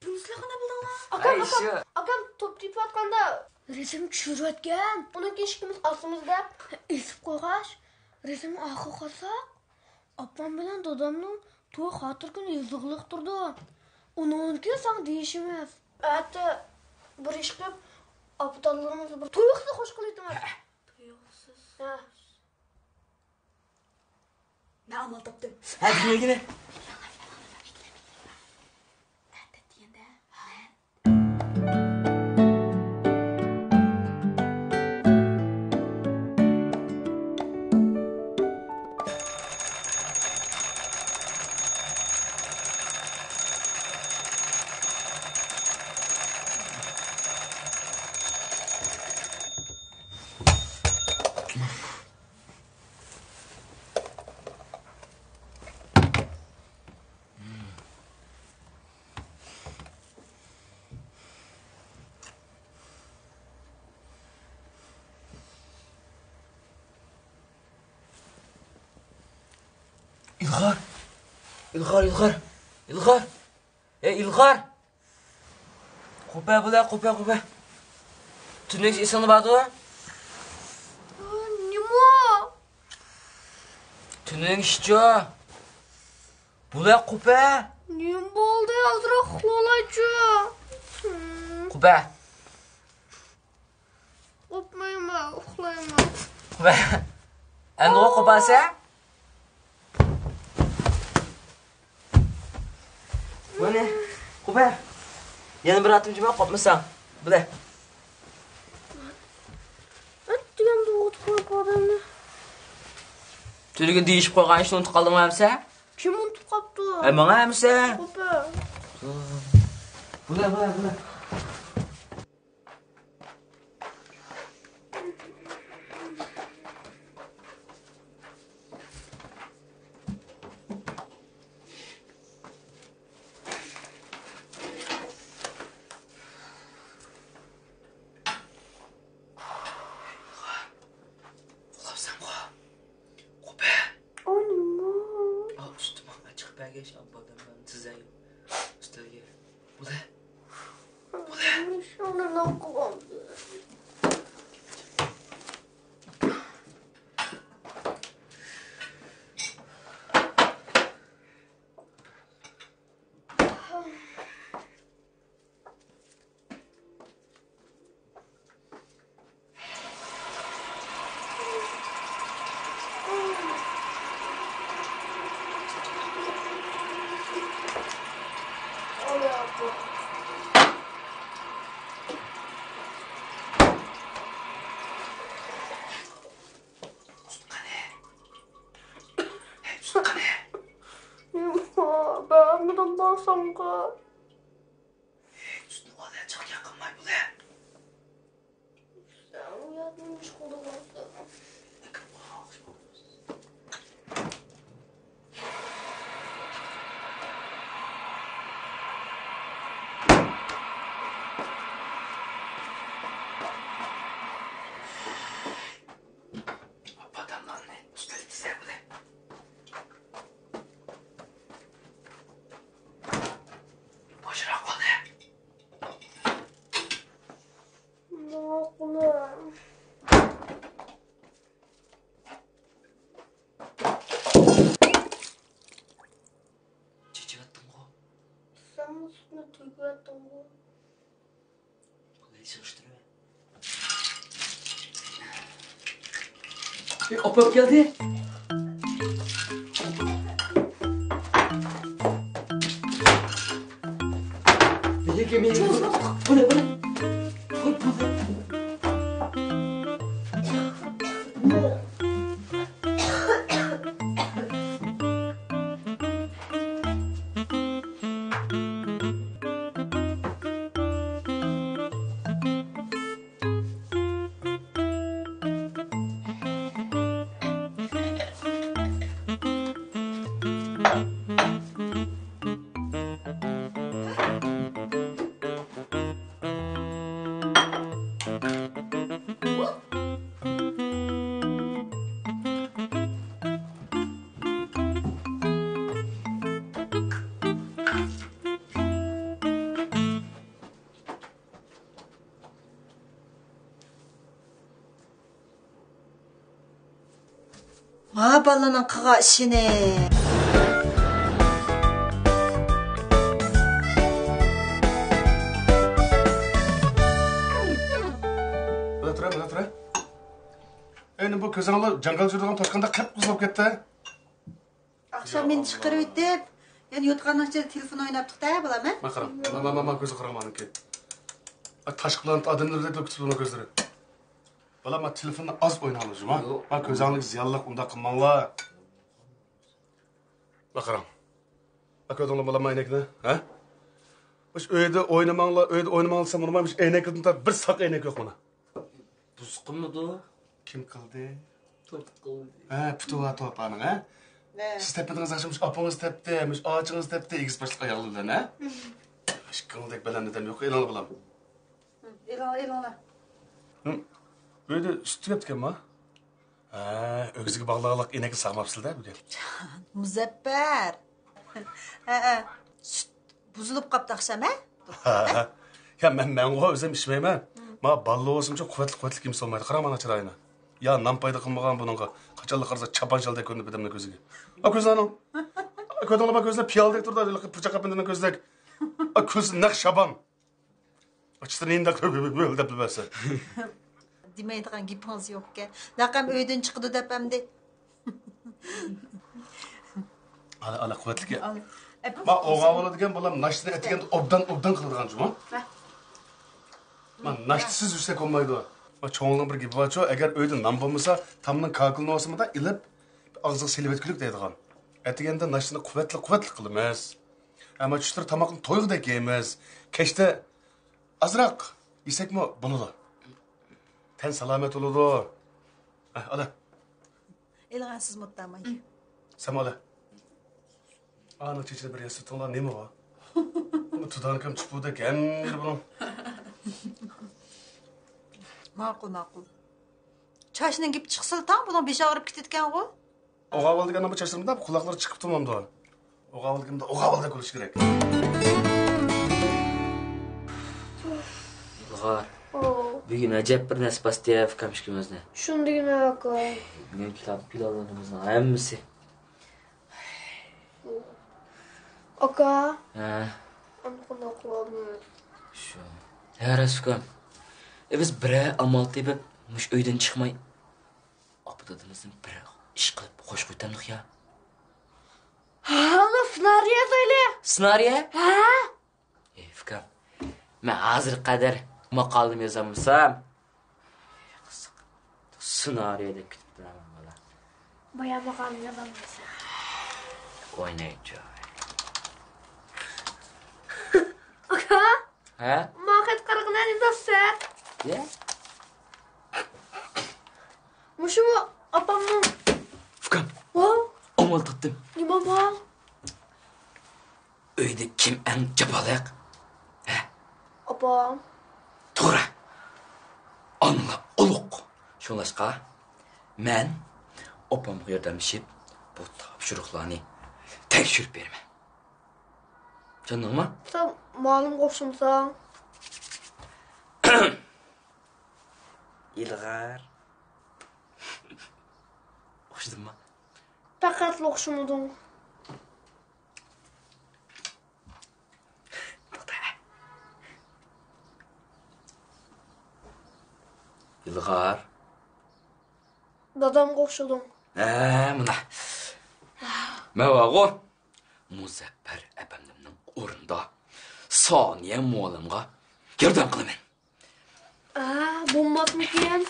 بۇنى سىلەر قانداق بىلدىڭلار؟ ئاكام، ئەي، ئاكام، شۇ. ئاكام توپ تېپىۋاتقاندا رەسىم چۈشۈرۈۋەتكەن. ئۇنىڭ كېيىن ئىككىمىز ئاسىمىز دەپ ئېسىپ قويغاچ، رەسىمنىڭ ئاخىرىغا قارىساق، ئاپام بىلەن دادامنىڭ توي خاتىرە كۈنى يېزىقلىق تۇرىدۇ. ئۇنىڭدىن كېيىن ساڭا دېيىشىمىز. ئەتە بىر ئىش قىلىپ، ئاپا-دادىلىرىڭىزنى بىر تۇيۇقسىز خوش قىلىۋېتىڭلار. تۇيۇقسىز. ھە. مەن ئامال تاپتىم. ھە، دېگىنە. ئەتە دېگەندە مەن ئىلغار! ئىلغار، ئىلغار! ئىلغار! ئەي، ئىلغار! قوپە بۇلە، قوپە، قوپە! تۈنۈگۈن ئېسىڭدە باردۇ؟ نېمە؟ تۈنۈگۈن ئىشچۇ؟ بۇلە قوپە! نېمە بولدى؟ ئازراق ئۇخلاۋالايچۇ. قوپە! قوپمايمەن، ئۇخلايمەن. قوپە! ئەمدىغۇ قوپاسەن؟ مانا، قوپە! يەنە بىر ئاتىمچە بار، قوپمىساڭ. بىلە. ئەت دېگەندە ئۇنتۇپ قويۇپ ئادەمنى. تۈنۈگۈن دېيىشىپ قويغان ئىشنى ئۇنتۇپ قالدىڭمۇ ئەمسە؟ كىم ئۇنتۇپ قاپتۇ؟ ئە، ماڭا ئەمسە. قوپە. بۇلە، بۇلە، بۇلە. ئاببا دەملەرنى تىزەي ئۈستەلگە. بولە. بولە. شۇنى قىلامدۇ. سۈت قېنى؟ ھەي، سۈت قېنى؟ بەرمىدىم بارسامغا. ھەي، سۈتنى ئالە، چاقچاق قىلماي بولە. سەن ئۇ يەردە نېمە ئىش قىلدىڭ؟ باداملارنى ئۈستەلگە تىزە بولە. بوشراق بولدى. ماقۇل. چېچىۋەتتىڭغۇ؟ سەنمۇ سۈتنى تۆكۈۋەتتىڭغۇ؟ بۇنى سىغىشتۇرۇۋەت. ئاپام كەلدى. مېنىڭكى، مېنىڭكى. بۇنى، بۇنى. بۇنى، بۇنى. ما بالىنىڭ قىلغان ئىشىنى. بىلە تۇرە، بىلە تۇرە. ئەينى بۇ كۆزۈڭلار جاڭگال چۈشۈرىدىغان توشقاندەك قىپقىزىل بولۇپ كەتتى. ئاخشام مېنى چىقىرىۋېتىپ، يەنە يوتقاننىڭ ئىچىدە تېلېفون ئويناپتۇ-دە، بالام، ھە؟ ما قاراڭ، ما، ما، ما، ما، كۆزى قاراڭ مانىڭكى. ئا، تاشقى پلانېتا ئادەملىرىدەكلا كۈتۈپ تۇرىدۇ كۆزلىرى. بالام، ما تېلېفوننى ئاز ئويناڭلار جۇما. يوق. ما كۆزۈڭلارغا زىيانلىق، ئۇنداق قىلماڭلار. ما قاراڭ. ما كۆردۈڭلارمۇ بالام ما ئەينەكنى، ھە؟ مۇشۇ ئۆيدە ئوينىماڭلار، ئۆيدە ئوينىماڭلار دېسەم، بۇنىڭ مانا مۇشۇ ئەينەكلىرىدىن بىر ساق ئەينەك يوق مانا. بۇزۇق قىلمىدى. كىم قىلدى؟ توپ قىلدى. ھە، پۇتى بار توپ ئانىڭ، ھە؟ نە؟ سىز تەپمىدىڭىز ئاخشام، مۇشۇ ئاپىڭىز تەپتى، مۇشۇ ئاچىڭىز تەپتى، ئېگىز باشلىق ئاياغلار بىلەن، ھە؟ ئىككىڭىزدەك بەلەن ئادەم يوق، ئېلىڭلار بالام. ھە، ئېلىڭلار، ئېلىڭلار. ھە، ئۆيدە سۈت تۈگەپتىكەنما؟ ھە، ئۆگزىگە باغلىغانلىق ئىنەكنى ساغماپسىز-دە بۈگۈن. جان، مۇزەپپەر. ھە، ھە. سۈت بۇزۇلۇپ قاپتۇ ئاخشام، ھە؟ يا، مەن، مەنغۇ ئۆزۈم ئىچمەيمەن. ما بالىلار بولسىمۇ قۇۋۋەتلىك، قۇۋۋەتلىك يېمىسە بولمايدۇ. قاراڭ مانا چىرايىنى. يا، نان پايدا قىلمىغان بۇنىڭغا. قاچانلا قارىسا چاپان شالدەك كۆرۈنىدۇ بىردەمنىڭ كۆزىگە. ئا، كۆزلەرنىڭ. كۆردۈڭلار ما كۆزلەر پىيالىدەك تۇرىدۇ، ھېلىقى پۇرچاق قاپىنىنىڭ كۆزىدەك. ئا، كۆزى نەق شابان. ئىچىدىن ئىنداق دەپ بىلمەسسەن. دېمەيدىغان گېپىڭىز يوقكەن. لەقەم ئۆيدىن چىقىدۇ دەپ ئەمدى. ئانا، ئانا، قۇۋۋەتلىك. ئانا. ما ئوغا بولىدىكەن، بالام، ناشتىنى ئەتىگەندە ئوبدان، ئوبدان قىلىدىغان جۇمۇ. ھە. ما ناشتىسىز يۈرسەك بولمايدۇ. ما چوڭلارنىڭ بىر گېپى بارچۇ، ئەگەر ئۆيدە نان بولمىسا، تامنىڭ كاكىلىنى بولسىمۇ ئېلىپ، ئاغزىغا سېلىۋەتكۈلۈك دەيدىغان. ئەتىگەندە ناشتىنى قۇۋۋەتلىك، قۇۋۋەتلىك قىلىمىز. ئەمما چۈشلىرى تاماقنى تويغۇدەك يەيمىز. كەچتە ئازراق يېسەكمۇ بولىدۇ. تەن سالامەت بولىدۇ. ھە، ئالا. ئېلىڭە سىز مۇتتاماي. سەن ئالا. ئانىڭ چېچىنى بىر ياسىتىڭلار، نېمە بار؟ بۇ تۇدانكام چۇپۇدەك ھەممىدە بۇنىڭ. ماقۇل، ماقۇل. چاچنىڭ گېپى چىقسىلا تاڭ، بۇنىڭ بېشى ئاغرىپ كېتىدىكەنغۇ؟ ئوغا بولىدىكەن بۇ چاچلىرىمدا، قۇلاقلىرى چىقىپ تۇرمامدۇ؟ ئوغاۋىلىكىمدە ئوغاۋىلدەك بولۇش كېرەك. ئىلغار، بۈگۈن ئەجەب بىر نەرسە باستى يا، ئۇكام ئىككىمىزنى. شۇندىگىنە ئاكا. بۈگۈن پىلان، پىلانلىرىمىزنىڭ ھەممىسى. ئاكا. ھە. ئەمدى قانداق قىلىۋالدىم؟ شۇ. ھە، راست ئۇكام. ئە، بىز بىرەر ئامال تېپىپ، مۇشۇ ئۆيدىن چىقماي، ئاپا دادىمىزدىن بىر ئىش قىلىپ خوش قويتامدۇق يا. ھە، ئانا، سېنارىيە يازايلى. سېنارىيە؟ ھە. ئى، ئۇكام، مەن ھازىرغا قەدەر ماقالىمۇ يازالمىسام، سېنارىيە دەپ كېتىپتىمەن بالا. بايا ماقالىنى يازالمايسەن. ئوينايچۇ. ئاكا. ھە؟ ماڭا خەت قارىغىنا ئىمزاسى. يە؟ مۇشۇمۇ ئاپامنىڭ؟ ئۇكام. ۋاۋ. ئامال تاپتىم. نېمە ئامال؟ ئۆيدە كىم ئەڭ جاپالىق؟ ھە؟ ئاپام. توغرا. ئانىلار ئۇلۇغ. شۇڭلاشقا، مەن ئاپامغا ياردەملىشىپ، بۇ تاپشۇرۇقلارنى تەكشۈرۈپ بېرىمەن. چۈشەندىڭمۇ؟ سەن مۇئەللىمگە ئوخشىمىساڭ. ئىلغار. ئوخشىدىممۇ؟ پەقەتلا ئوخشىمىدىڭ. توختا. ئىلغار. دادامغا ئوخشىدىڭ. ھە، مانا. مەن بارغۇ، مۇزەپپەر ئەپەندىمنىڭ ئورنىدا سانىيە مۇئەللىمغا ياردەم قىلىمەن. ئا، بولماسمىكىن؟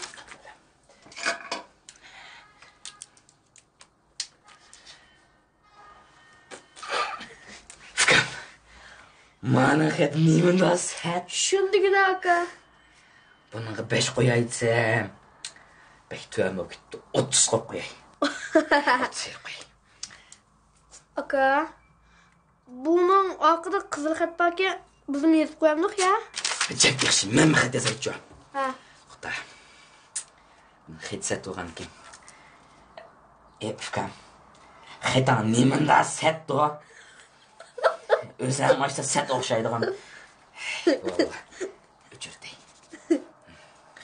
ئۇكام، مانا خەت نېمىنداق سەت. شۇندىگىنە ئاكا. بۇنىڭغا بەش قوياي دېسەم، بەك تۆۋەن بولۇپ كېتىپتۇ. ئوتتۇز قويۇپ قوياي. ئوتتۇز قوياي. ئاكا، بۇنىڭ ئارقىدا قىزىل خەت باركەن، بىزمۇ يېزىپ قويامدۇق يا؟ جەك ياخشى، مەنمۇ خەت يازايچۇ. ھە. توختا. خېتى سەت بولغانىكەن. ئى، ئۇكام. خېتىڭ نېمانداق سەتتۇ؟ ئۆزۈڭ ماشتا سەت ئوخشايدىغان. ۋاللا. ئۆچۈردى.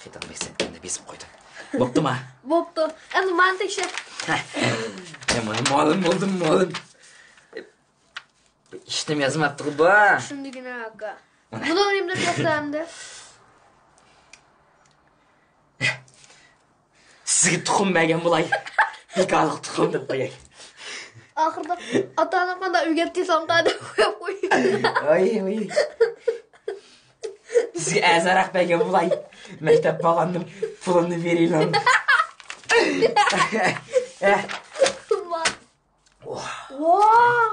خېتىڭ بەك سەتكەن دەپ يېزىپ قويدۇم. بوپتۇما؟ بوپتۇ. ئەمدى مانا تەكشۈر. ھە. مانا مۇئەللىم بولدۇم، مۇئەللىم. ئىشتىن يازماپتىغۇ بۇ. شۇندىگىنە ئاكا. مانا. بۇنىڭ نېمە دەپ يازسا ئەمدى؟ سىزگە تۇخۇم بەرگەن بولاي. بىكارلىق تۇخۇم دەپ قوياي. ئاخىرىدا ئاتا-ئانا قانداق ئۆگەتتى ساڭا دەپ قويۇپ قويۇڭ. ئاي، ئاي. سىزگە ئەرزانراق بەرگەن بولاي. مەكتەپ بارغاندا پۇلۇمنى بېرىلەم. ۋاھ. ۋاھ.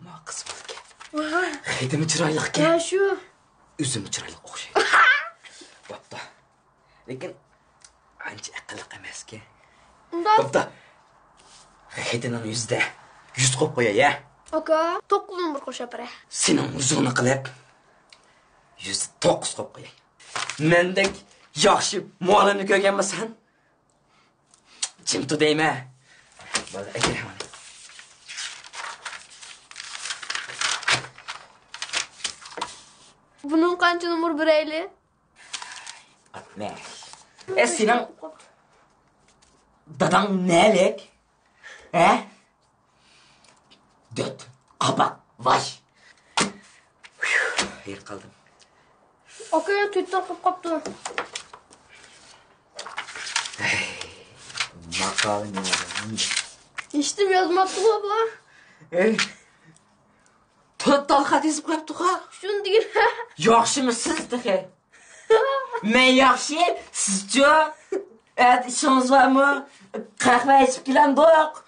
ما قىز بولىدىكەن. ۋاھ. خېتىمۇ چىرايلىقكەن. ھە، شۇ. ئۆزىمۇ چىرايلىق ئوخشايدۇ. بوپتۇ. لېكىن ئانچە ئەقىللىق ئەمەسكەن. ئۇنداق. بوپتۇ. خېتىنىڭ يۈزىدە يۈز قويۇپ قوياي، ھە؟ ئاكا، توققۇز نومۇر قوشۇپ بېرە. سېنىڭ مۇزۇڭنى قىلىپ، يۈزدە توققۇز قويۇپ قوياي. مەندەك ياخشى مۇئەللىمنى كۆرگەنمىسەن؟ جىم تۇر دەيمەن. بالا، ئەكەل مانا. بۇنىڭ قانچە نومۇر بېرەيلى؟ ئاتمىش. ئە، سېنىڭ داداڭ نەلىك؟ ھە؟ دۆت قاپاق ۋاي. ھېرىپ قالدىم. ئاكا، تۆت تارقاپ قاپتۇ. ماقالە نېمە؟ ھېچنېمە يازماپتىغۇ بۇ. ئەي، تۆت تال خەت يېزىپ قويۇپتۇغۇ. شۇندىن. ياخشىمۇ سىز تېخى؟ مەن ياخشى، سىزچۇ؟ ئەتە ئىشىڭىز بارمۇ؟ قەھۋە ئىچىپ كېلەمدۇق؟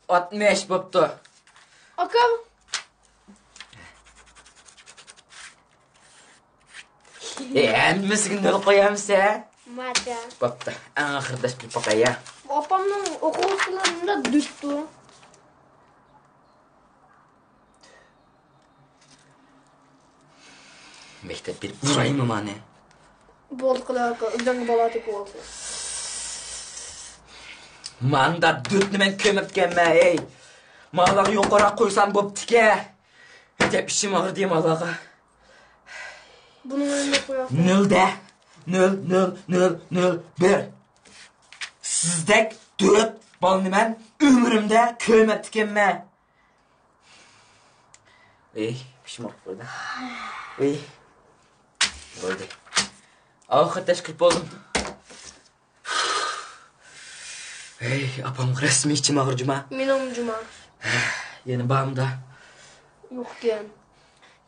ئاتمىش بوپتۇ. ئاكام. ئى، ھەممىسىگە نۆل قويامسەن؟ ماچا. بوپتۇ. ئەڭ ئاخىرىدا بىر باقاي. ئاپامنىڭ ئوقۇغۇچىلىرىندا دۈتتۇ. مەكتەپ بېرىپ ئۇرايمۇ مانا؟ بولدى قىلە ئاكا، ئۆزۈڭگە بالا تېپىۋالسۇن. ماندا دۆتنى مەن كۆمۈپتىكەنمەن، ھەي. مالارنى يۇقىراق قويسام بوپتىكەن. ئەجەب ئىچىم ئاغرىدى مالارغا. بۇنى مەن قوياق. نۆلدە. نۆل، نۆل، نۆل، نۆل، بىر. سىزدەك دۆت بالىنى مەن ئۆمرۈمدە كۆرمەپتىكەنمەن. ئېي، پىشماق بولدى. ئېي. بولدى. ئاۋۇ خەتەش قىلىپ بولدۇم. ئەي، ئاپام رەسمىي جۇما جۇما. مېنىڭمۇ جۇما. يەنە بارمىدا؟ يوقكەن.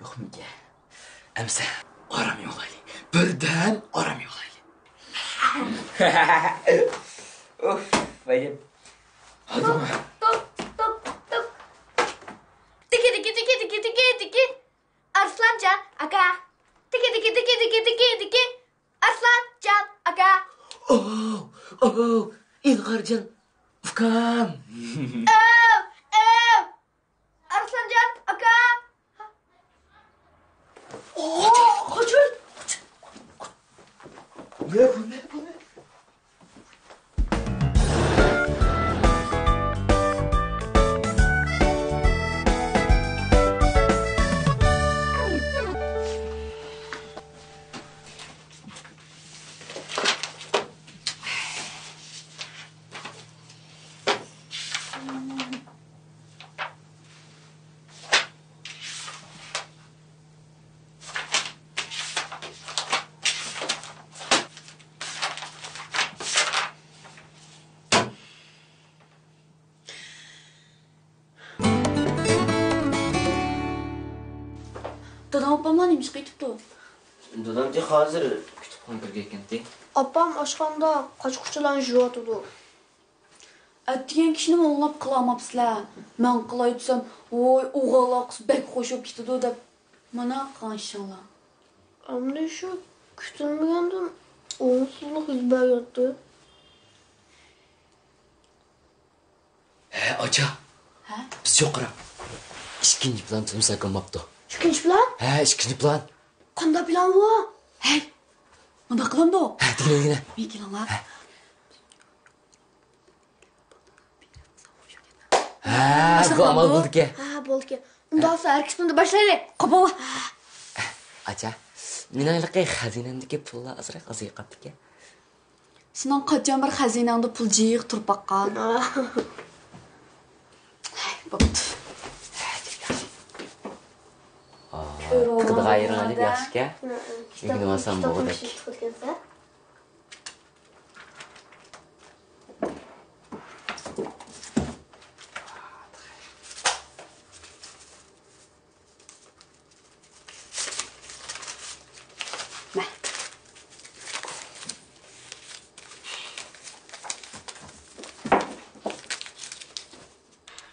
يوقمىكەن؟ ئەمسە ئارام يولايلى. بىردەم ئارام يولايلى. ئۇف، ۋايىم. ھادىما. توپ، توپ، توپ. تىكى، تىكى، تىكى، تىكى، تىكى، تىكى. ئارسلانجان ئاكا. تىكى، تىكى، تىكى، تىكى، تىكى، تىكى. ئارسلانجان ئاكا. ئوو، ئوو، ئىلغارجان ئۇكام. ئوو، ئوو، ئارسلانجان ئاكا. ئوو، قاچۇر. دادام ئاپاملار نېمە ئىشقا كېتىپتۇ؟ دادام تېخى ھازىر كۇتۇپخانىغا كىرگەنتى. ئاپام ئاشخانىدا قاچا-قۇچىلارنى يۇيۇۋاتىدۇ. ئەتىگەن كىشىنىمۇ ئوڭلاپ قىلالماپسىلەر. مەن قىلاي دېسەم، ۋوي، ئوغۇل ئاقىسى بەك خوش بولۇپ كېتىدۇ دەپ. مانا قىلغان ئىشىڭلار. ئەمدى شۇ كۈتۈلمىگەندىن ئوڭۇشسىزلىق يۈز بەرگەنتى. ھە، ئاچا. ھە؟ بىز يوق قارا. ئىككىنچى پىلان تۈزۈمسەك بولماپتۇ. ئىككىنچى پىلان؟ ھە، ئىككىنچى پىلان. قانداق پىلان بۇ؟ ھەي، مۇنداق قىلامدۇ؟ ھە، دېگىنە، دېگىنە. مېنى كېلىڭلار. ھە. ھە، بۇ ئامال بولدىكەن. ھە، بولدىكەن. ئۇنداق بولسا ھەرىكىتىمىزنى باشلايلى. قوبۇل. ئاچا، مېنىڭ ھېلىقى خەزىنەمدىكى پۇللار ئازراق ئازىيىپ قاپتىكەن. سېنىڭ قاچان بىر خەزىنەڭدە پۇل جىق تۇرۇپ باققان؟ بوپتۇ. قىدىغا يېرىڭ ئېلىپ ياخشىكەن. ئۆگىنىۋالسام بولغۇدەك.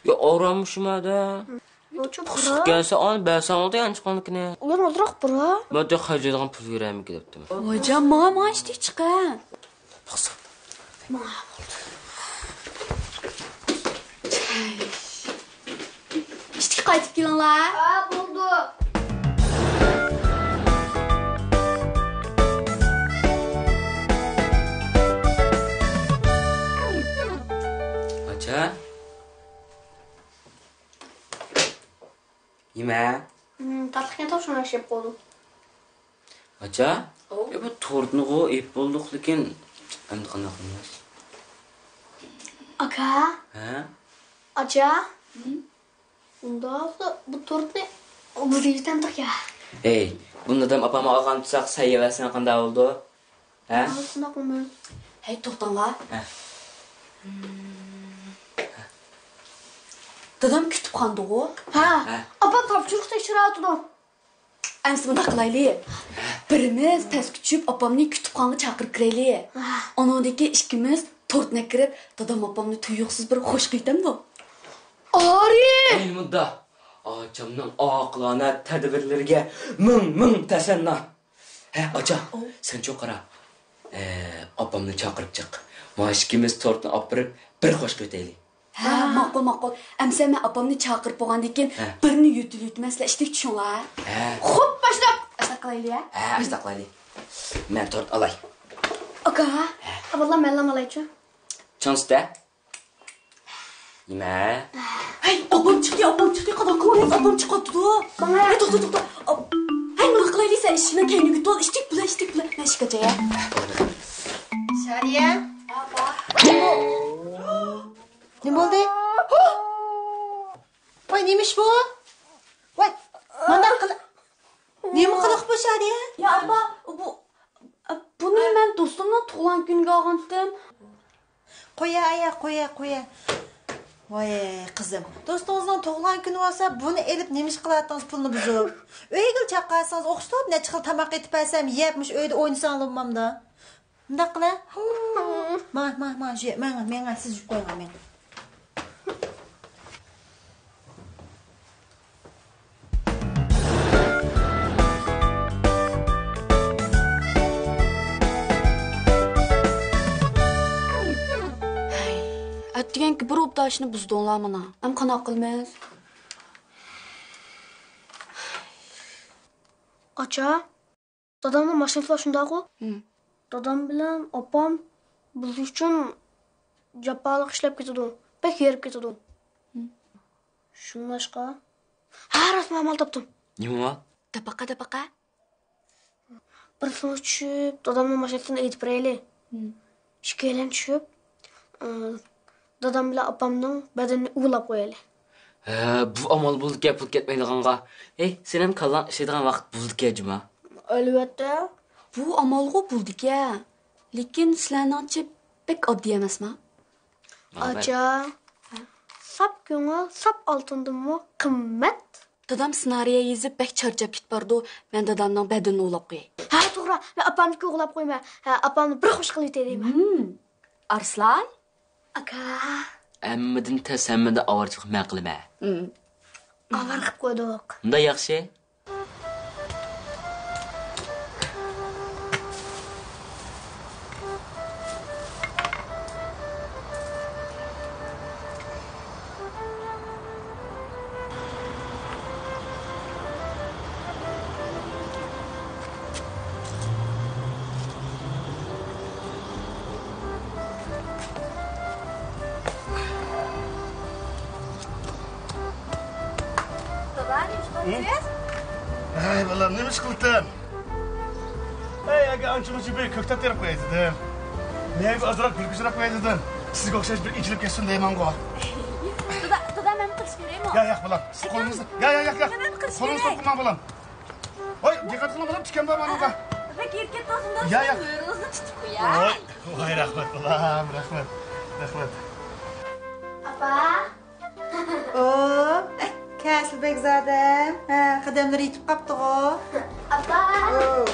يا ئارام شۇمادا. قىسقا كەلسە ئان بەرسەڭ بولدى يانچۇقۇڭنىكىنى. ئۇلار ئازراق بۇرا. مەن تېخى خەجلەيدىغان پۇل بېرەلمىگەن دەپتىمەن. ۋايجان، ماڭا، ماڭا ئىشتىك چىقە. ماڭا بولدى. ئىشتىككە قايتىپ كېلىڭلار. ھە، بولدى. ئاچا. يېمە. ھىم، تاتلىقكەن توپ شۇڭا يەپ قويدۇم. ئاچا، ئاۋۇ. يا، بۇ تورتنىغۇ ئېيىپ بولدۇق، لېكىن ئەمدى قانداق قىلىمىز؟ ئاكا. ھە؟ ئاچا. ھىم؟ ئۇنداق بولسا بۇ تورتنى بىز يېيىۋېتەمدۇق يا؟ ھەي، بۇنى دادام ئاپام ئالغان تۇرساق سەن يەۋەتسەڭ قانداق بولىدۇ؟ ھە؟ ھە، شۇنداقمۇ؟ ھەي، توختاڭلار. ھە. دادام كۇتۇپخانىدىغۇ؟ ھە. ھە. ئاپام تاپشۇرۇق تەكشۈرۈۋاتىدۇ. ئەمىسە مۇنداق قىلايلى. بىرىمىز پەسكە چۈشۈپ ئاپامنى كۇتۇپخانىغا چاقىرىپ كىرەيلى. ھە. ئۇنىڭدىن كېيىن ئىككىمىز تورتنى ئەكىرىپ، دادام ئاپامنى تۇيۇقسىز بىر خوش قىلىۋېتەمدۇ؟ ئارى! ئەي مۇنداق. ئاچامنىڭ ئاقىلانە تەدبىرلىرىگە مىڭ، مىڭ تەسەننا. ھە، ئاچا، ئوۋ. سەنچۇ قارا. ئە، ئاپامنى چاقىرىپ چىق. مانا ئىككىمىز تورتنى ئاپىرىپ، بىر خوش قىلىۋېتەيلى. ھە، ھە. ماقۇل، ماقۇل. ئەمسە مەن ئاپامنى چاقىرىپ بولغاندىن كېيىن ھە. بىرنى يۆتىلىۋېتىمەن، سىلەر ئىشتىك چۈشۈڭلار. ھە. خوپ، باشلاپ. ئاشۇنداق قىلايلى، ھە؟ ھە، ئاشۇنداق قىلايلى. مەن تورت ئالاي. ئاكا، ھە. ئاباللا مەنلا ئالايچۇ. چاڭ سۈتە. نېمە؟ ھەي، ئاپام چىقتى، ئاپام چىقتى، قانداق قىلىمىز؟ ئاپام چىقىۋاتىدۇ. ماڭا. ھەي، توختا، توختا. ئاپ-، ھەي، نېمە قىلايلى، سەن ئىشىكنىڭ كەينىگە تۇر، ئىشىك بىلەن، ئىشىك بىلەن. مەن ئىشىك ئاچاي، ھە. شارىيە. ئاپا. نېمە بولدى؟ ۋاي، نېمە ئىش بۇ؟ ۋاي، مانداق قىل-، نېمە قىلىق بۇ، شارىيە؟ يا، ئاپا، بۇ، بۇنى مەن دوستۇمنىڭ تۇغۇلغان كۈنىگە ئالغانتىم. قويە، ئايا، قويە، قويە. ۋاي، قىزىم، دوستىڭىزنىڭ تۇغۇلغان كۈنى بولسا، بۇنى ئېلىپ نېمە ئىش قىلاتتىڭىز، پۇلنى بۇزۇپ؟ ئۆيگىلا چاقىرسىڭىز، ئوخشىتىپ نەچچە خىل تاماق ئېتىپ بەرسەم، يەپ، مۇشۇ ئۆيدە ئوينىساڭلا بولمامدا؟ مۇنداق قىلە. ما، ما، ما، ژۇ، ماڭا، ماڭا، سىز ژۇپ قويۇڭ، ماڭا. ھەي، ئەتىگەنكى بىر ئوبدان ئىشنى بۇزدۇڭلار مانا. ئەمما قانداق قىلىمىز؟ ئاچا. دادامنىڭ ماشىنىسى بار شۇنداققۇ؟ ھىم. دادام بىلەن ئاپام بىز ئۈچۈن جاپالىق ئىشلەپ كېتىدۇ. بەك ھېرىپ كېتىدۇ. ھىم. شۇڭلاشقا. ھە، راست مەن مال تاپتىم. نېمە مال؟ دەپەقە، دەپەقە. بىرسىمىز چۈشۈپ، دادامنىڭ ماشىنىسىنى ئېيتىپ بېرەيلى. ھىم. ئىككىيلەن چۈشۈپ، ئى، دادام بىلەن ئاپامنىڭ بەدىنىنى ئۇۋىلاپ قويايلى. ھە، بۇ ئامال بولىدىكەن پۇل كەتمەيدىغانغا. ھەي، سېنىڭ كاللاڭ ئىشلەيدىغان ۋاقىت بولىدىكەن جۇما. ئەلۋەتتە. بۇ ئامالغۇ بولىدىكەن. لېكىن سىلەرنىڭچە بەك ئاددىي ئەمەسما؟ ئاچا، ساپ كۆڭۈل ساپ ئالتۇندىنمۇ قىممەت. دادام سېنارىيە يېزىپ بەك چارچاپ كېتىپ بارىدۇ، مەن دادامنىڭ بەدىنىنى ئۇۋىلاپ قوياي. ھە، توغرا، مەن ئاپامنىڭكىنى ئۇۋىلاپ قويىمەن. ھە، ئاپامنى بىر خۇش قىلىۋېتەي دەيمەن. ھىم. ئارسلان. ئاكا. ھەممىدىن تەس ھەممىدە ئاۋارىچىلىق مەن قىلىمەن. ھىم. ئاۋارە قىلىپ قويدۇق. مۇنداق ياخشى. دادا، نېمە ئىش قىلىسىز؟ ھەي، بالام، نېمە ئىش قىلدىم؟ ھەي، ئاكا، ئانچە-مۇنچە بىر كۆكتات تېرىپ قوياي دېدىم. مېۋە ئازراق، گۈلگۈزىرەك قوياي دېدىم. سىزگە ئوخشاش بىر ئېچىلىپ كەتسۇن دەيمەنغۇ. دادا، دادا، مەن قىلىش كېرەكمۇ؟ ياق، ياق، بالام. سىز قولىڭىزنى، ياق، ياق، ياق، ياق. دادا، مەن قىلىش قولىڭىزنى كېرەك. توقۇماڭ، بالام. ۋاي، دىققەت قىلىڭ، بالام، تىكەن بار مانىڭغا. بەك ئېرىپ كەتتىڭىز، يا، يا. مۈرىڭىزنى تۇتۇپ قوياي. ۋاي، ۋاي، رەھمەت، بالام، رەھمەت، رەھمەت. ئاپا. ئو، كەسلى بەگزادەم. ھە، قەدەملىرى يېتىپ قاپتىغۇ. ئاپا. ئو.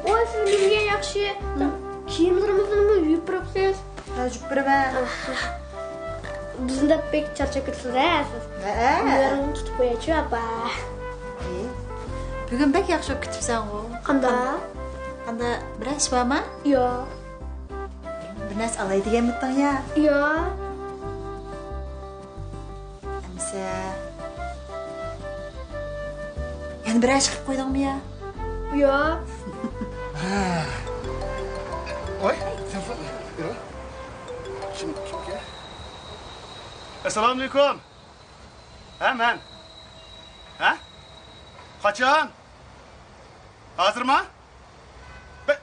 ۋاي، سىز نېمىگە ياخشى؟ ھە. كىيىملىرىمىزنىمۇ يۇيۇپ بېرىپسىز. ھە، يۇيۇپ بېرىمەن. ئاھ. بىزنى دەپ بەك چارچاپ كېتىسىز ھە سىز. ھەئە. مۈرىڭىزنى تۇتۇپ قويايچۇ، ئاپا. ئى، بۈگۈن بەك ياخشى بولۇپ كېتىپسەنغۇ. قانداق؟ قانداق، بىرەر ئىش بارمۇ؟ ياق. بىر نەرسە ئالاي دېگەنمىتىڭ يا؟ ياق. ئەمىسە، يەنە بىرەر ئىش قىلىپ قويدۇڭمۇ يا؟ ياق. ۋاي، تېلېفون. ياق. كىم، كىمكەن؟ ئەسسالامۇئەلەيكۇم. ھە، مەن. ھە؟ قاچان؟ ھازىرما؟ بەك،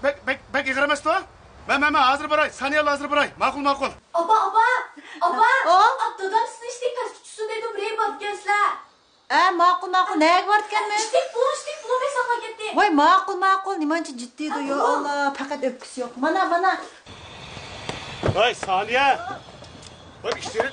بەك، بەك، بەك ئېغىر ئەمەستۇ؟ مەن، مەن، مەن ھازىر باراي. سانىيەلا ھازىر باراي. ماقۇل، ماقۇل. ئاپا، ئاپا، ئاپا! ئا؟ ئاپ، دادام سىزنى ئىشتەك پەسكە چۈشسۇن دەيدۇ، بىرەيگە بارىدىكەنسىلەر. ئە، ماقۇل، ماقۇل، نەگە بارىدىكەنمىز؟ ئىشتەك بۇ، ئىشتەك بۇ بەك ساقلاپ كەتتى. ۋاي، ماقۇل، ماقۇل، نېمانچە جىددىيدۇ، يا ئاللا، پەقەت ئۆپكىسى يوق. مانا، مانا. ۋاي، سانىيە! ۋاي، ئىشتىرى.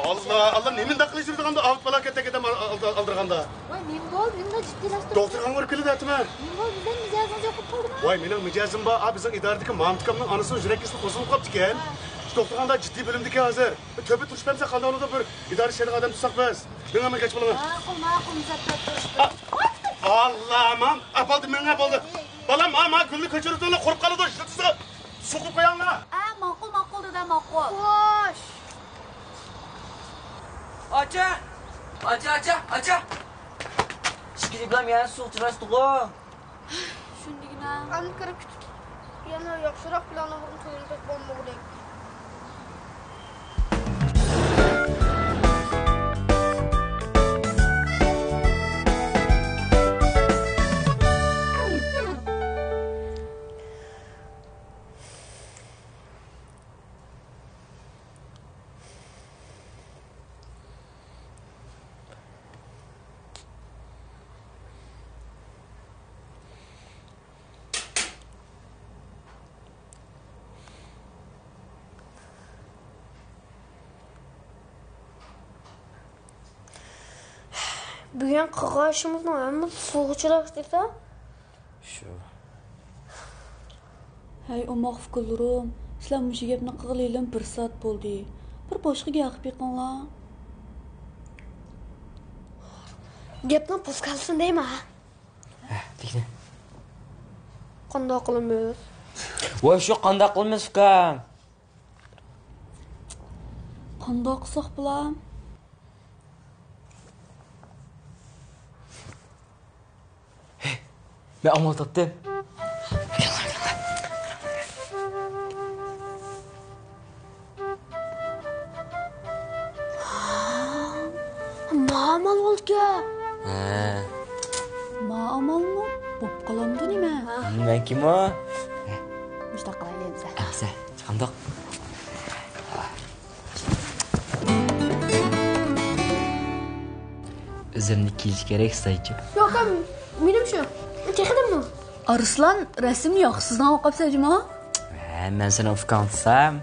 ئاللا، ئاللا، نېمە مۇنداق قىلىپ يۈرىدىغاندا، ئاۋۇت پالاكەتتەك ئادەم ئال-، ئال-، ئالدىرىغاندا. ۋاي، نېمە بولدى؟ نېمە جىددىيلاشتى؟ دوختۇرخانىغا بېرىپ كېلىۋەتتىمەن. نېمە بولدى؟ بىزنىڭ مىجەزىمىز يوقاپ قالدىمۇ؟ ۋاي، مېنىڭ مىجەزىم بار. ئا، بىزنىڭ ئىدارىدىكى مامۇت ئاكامنىڭ ئانىسىنىڭ يۈرەك كېسىلى قوزغىلىپ قاپتىكەن. ھە. شۇ دوختۇرخانىدا جىددىي بۆلۈمدىكەن ھازىر. تۆپە تۇرۇشۇپ بەرمىسە قانداق بولىدۇ؟ بىر ئىدارە ئىشلەيدىغان ئادەم تۇتساق بىز. مېڭە، مېڭە، كەچ بولۇڭ. ماقۇل، ماقۇل، مۇزەپپەر تۇرۇش. ئا، ئاللا، مام، ئا، بولدى، مېڭە، بولدى. بالام، ما، ما، گۈلنى كۆچۈرۈۋېتىڭلار، قۇرۇپ قالىدۇ، ئىشلىتىسىز. سوقۇپ قويۇڭلار. ئا، ماقۇل، ماقۇل، دادا، ماقۇل. خوش. ئاچا! ئاچا، ئاچا، ئاچا! ئىككىنچى پىلان يەنە سۇغا چىلاشتىغۇ. شۇندىگىنە. ئەمدى كىرىپ كېتىپ، يەنە ياخشىراق پىلانلارنى تۇيۇلدۇق بولمىغۇدەك. بۈگۈن قىلغان ئىشىمىزنىڭ ھەممىسى سۇغا ئۇچراپ كېتىدۇ. شۇ. ھەي، ئوماق ئۇكىلىرىم، سىلەر مۇشۇ گەپنى قىلغىلى ھېلىمۇ بىر سائەت بولدى. بىر باشقا گەپ قىلىپ بېقىڭلار. گەپنىڭ پۇسكالىسىنى دەيمەن. ھە، دېگىنە. قانداق قىلىمىز؟ ۋاي، شۇ قانداق قىلىمىز، ئۇكام؟ قانداق قىلساق بولا؟ مەن ئامال تاپتىم. ما ئامال بولدىكەن. ھە. ما ئامالمۇ؟ بوپ قالامدۇ نېمە؟ مەنكىمۇ؟ مۇشۇنداق قىلايلى ئەمسە. ئەمسە، چىقامدۇق. ئۆزۈمنى كىيىش كېرەك، سايچۇ. ياق، مېنىڭ شۇ. تېخىدىنمۇ؟ ئارسلان، رەسىمنى ياخشىسىنى ئاۋۇپ قاپسەن جۇمۇ؟ ھە، مەن سېنى ئۇكاڭ تۇتسام.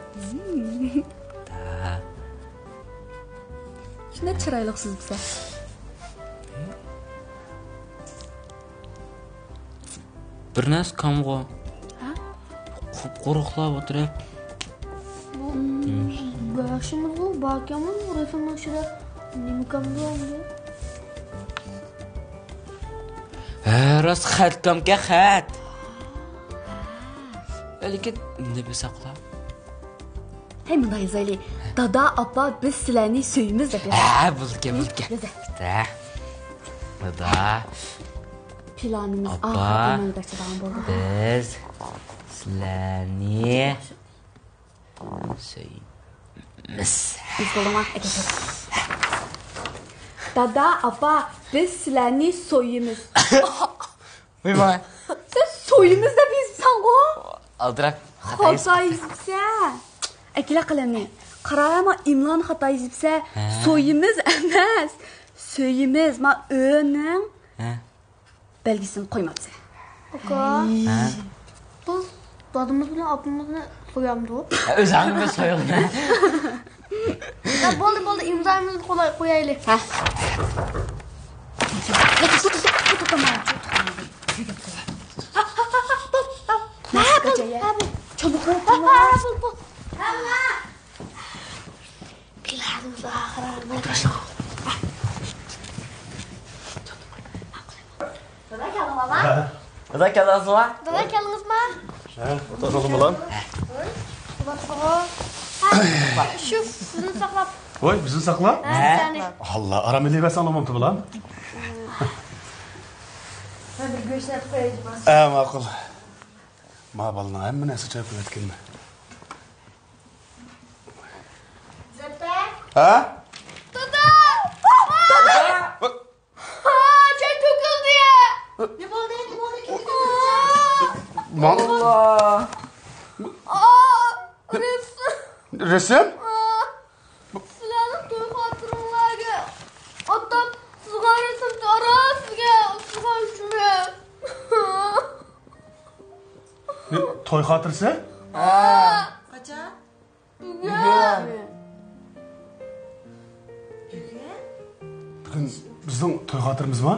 شۇنداق چىرايلىق سىزىپسەن. بىر نەرسە كامغۇ. ھە؟ قۇپقۇرۇقلاپ ئولتۇرۇپ. بۇ بېشىمىزغۇ باركەنمۇ رەسىمنىڭ ئىچىدە؟ نېمە كامدۇ ئەمدى؟ ھە، راست خەت كامكەن، خەت. لېكىن نېمە ساقلاپ؟ ھەي، مۇنداق يازايلى. دادا، ئاپا، بىز سىلەرنى سۆيىمىز دەپ يازايلى. ھە، بولىدىكەن، بولىدىكەن. يازاي. دە. دادا. پىلانىمىز ئاپا، ئاخىرىدا ئەمەلگە ئاشىدىغان بولدى. بىز سىلەرنى سۆيىمىز. بىز بولدۇڭلار، ئەكەل. دادا، ئاپا، بىز سىلەرنى سۆيىمىز. ۋاي، ۋاي. سەن سۆيىمىز دەپ يېزىپسەنغۇ؟ ئالدىراپ. خاتا يېزىپسەن. ئەكىلە قەلەمنى. قارا، ما ئىملانى خاتا يېزىپسەن. ھە. سۆيىمىز ئەمەس. سۆيىمىز. ما ئۆنىڭ ھە. بەلگىسىنى قويماپسەن. ئۇكا. ھە. بىز دادىمىز بىلەن ئاپىمىزنى سۆيەمدۇق. ئۆزۈڭنى بىر سۆيۈڭ. يا، بولدى، بولدى، ئىمزايىمىزنى قولاي-، قويايلى. ھە. پىلانىمىز ئاخىرى. دادا كەلدىڭىزما؟ ھە. دادا كەلدىڭىزما؟ دادا كەلدىڭىزما؟ ھە، ئولتۇرسىڭىز بالام. ھە، شۇ سىزنى ساقلاپ. ۋاي، بىزنى ساقلاپ؟ ھە، سىزنى. ئاللا، ئارام ئېلىۋەرسەڭلار بوپتۇ بالام. مەن بىر گۆشنى ئېلىپ قوياي، جۇماس. ھە، ماقۇل. ما بالىنىڭ ھەممە نەرسە چايقىلىۋەتكەنمەن. زەپەر. ھە؟ دادا! دادا! ھا، چاي تۆكۈلدى! نېمە بولدى؟ نېمە بولدى؟ كىم تۆكۈلدى؟ ماڭ- ئا، رەسىم. رەسىم؟ ئا، سىلەرنىڭ توي خاتىرىڭلارگە ئاتام سىزغان رەسىم تارا سىزگە سىزغان ئۈچۈنمۇ. نېمە؟ توي خاتىرىسى؟ ھە. قاچان؟ بۈگۈن. بۈگۈن. بۈگۈن بىزنىڭ توي خاتىرىمىزمۇ؟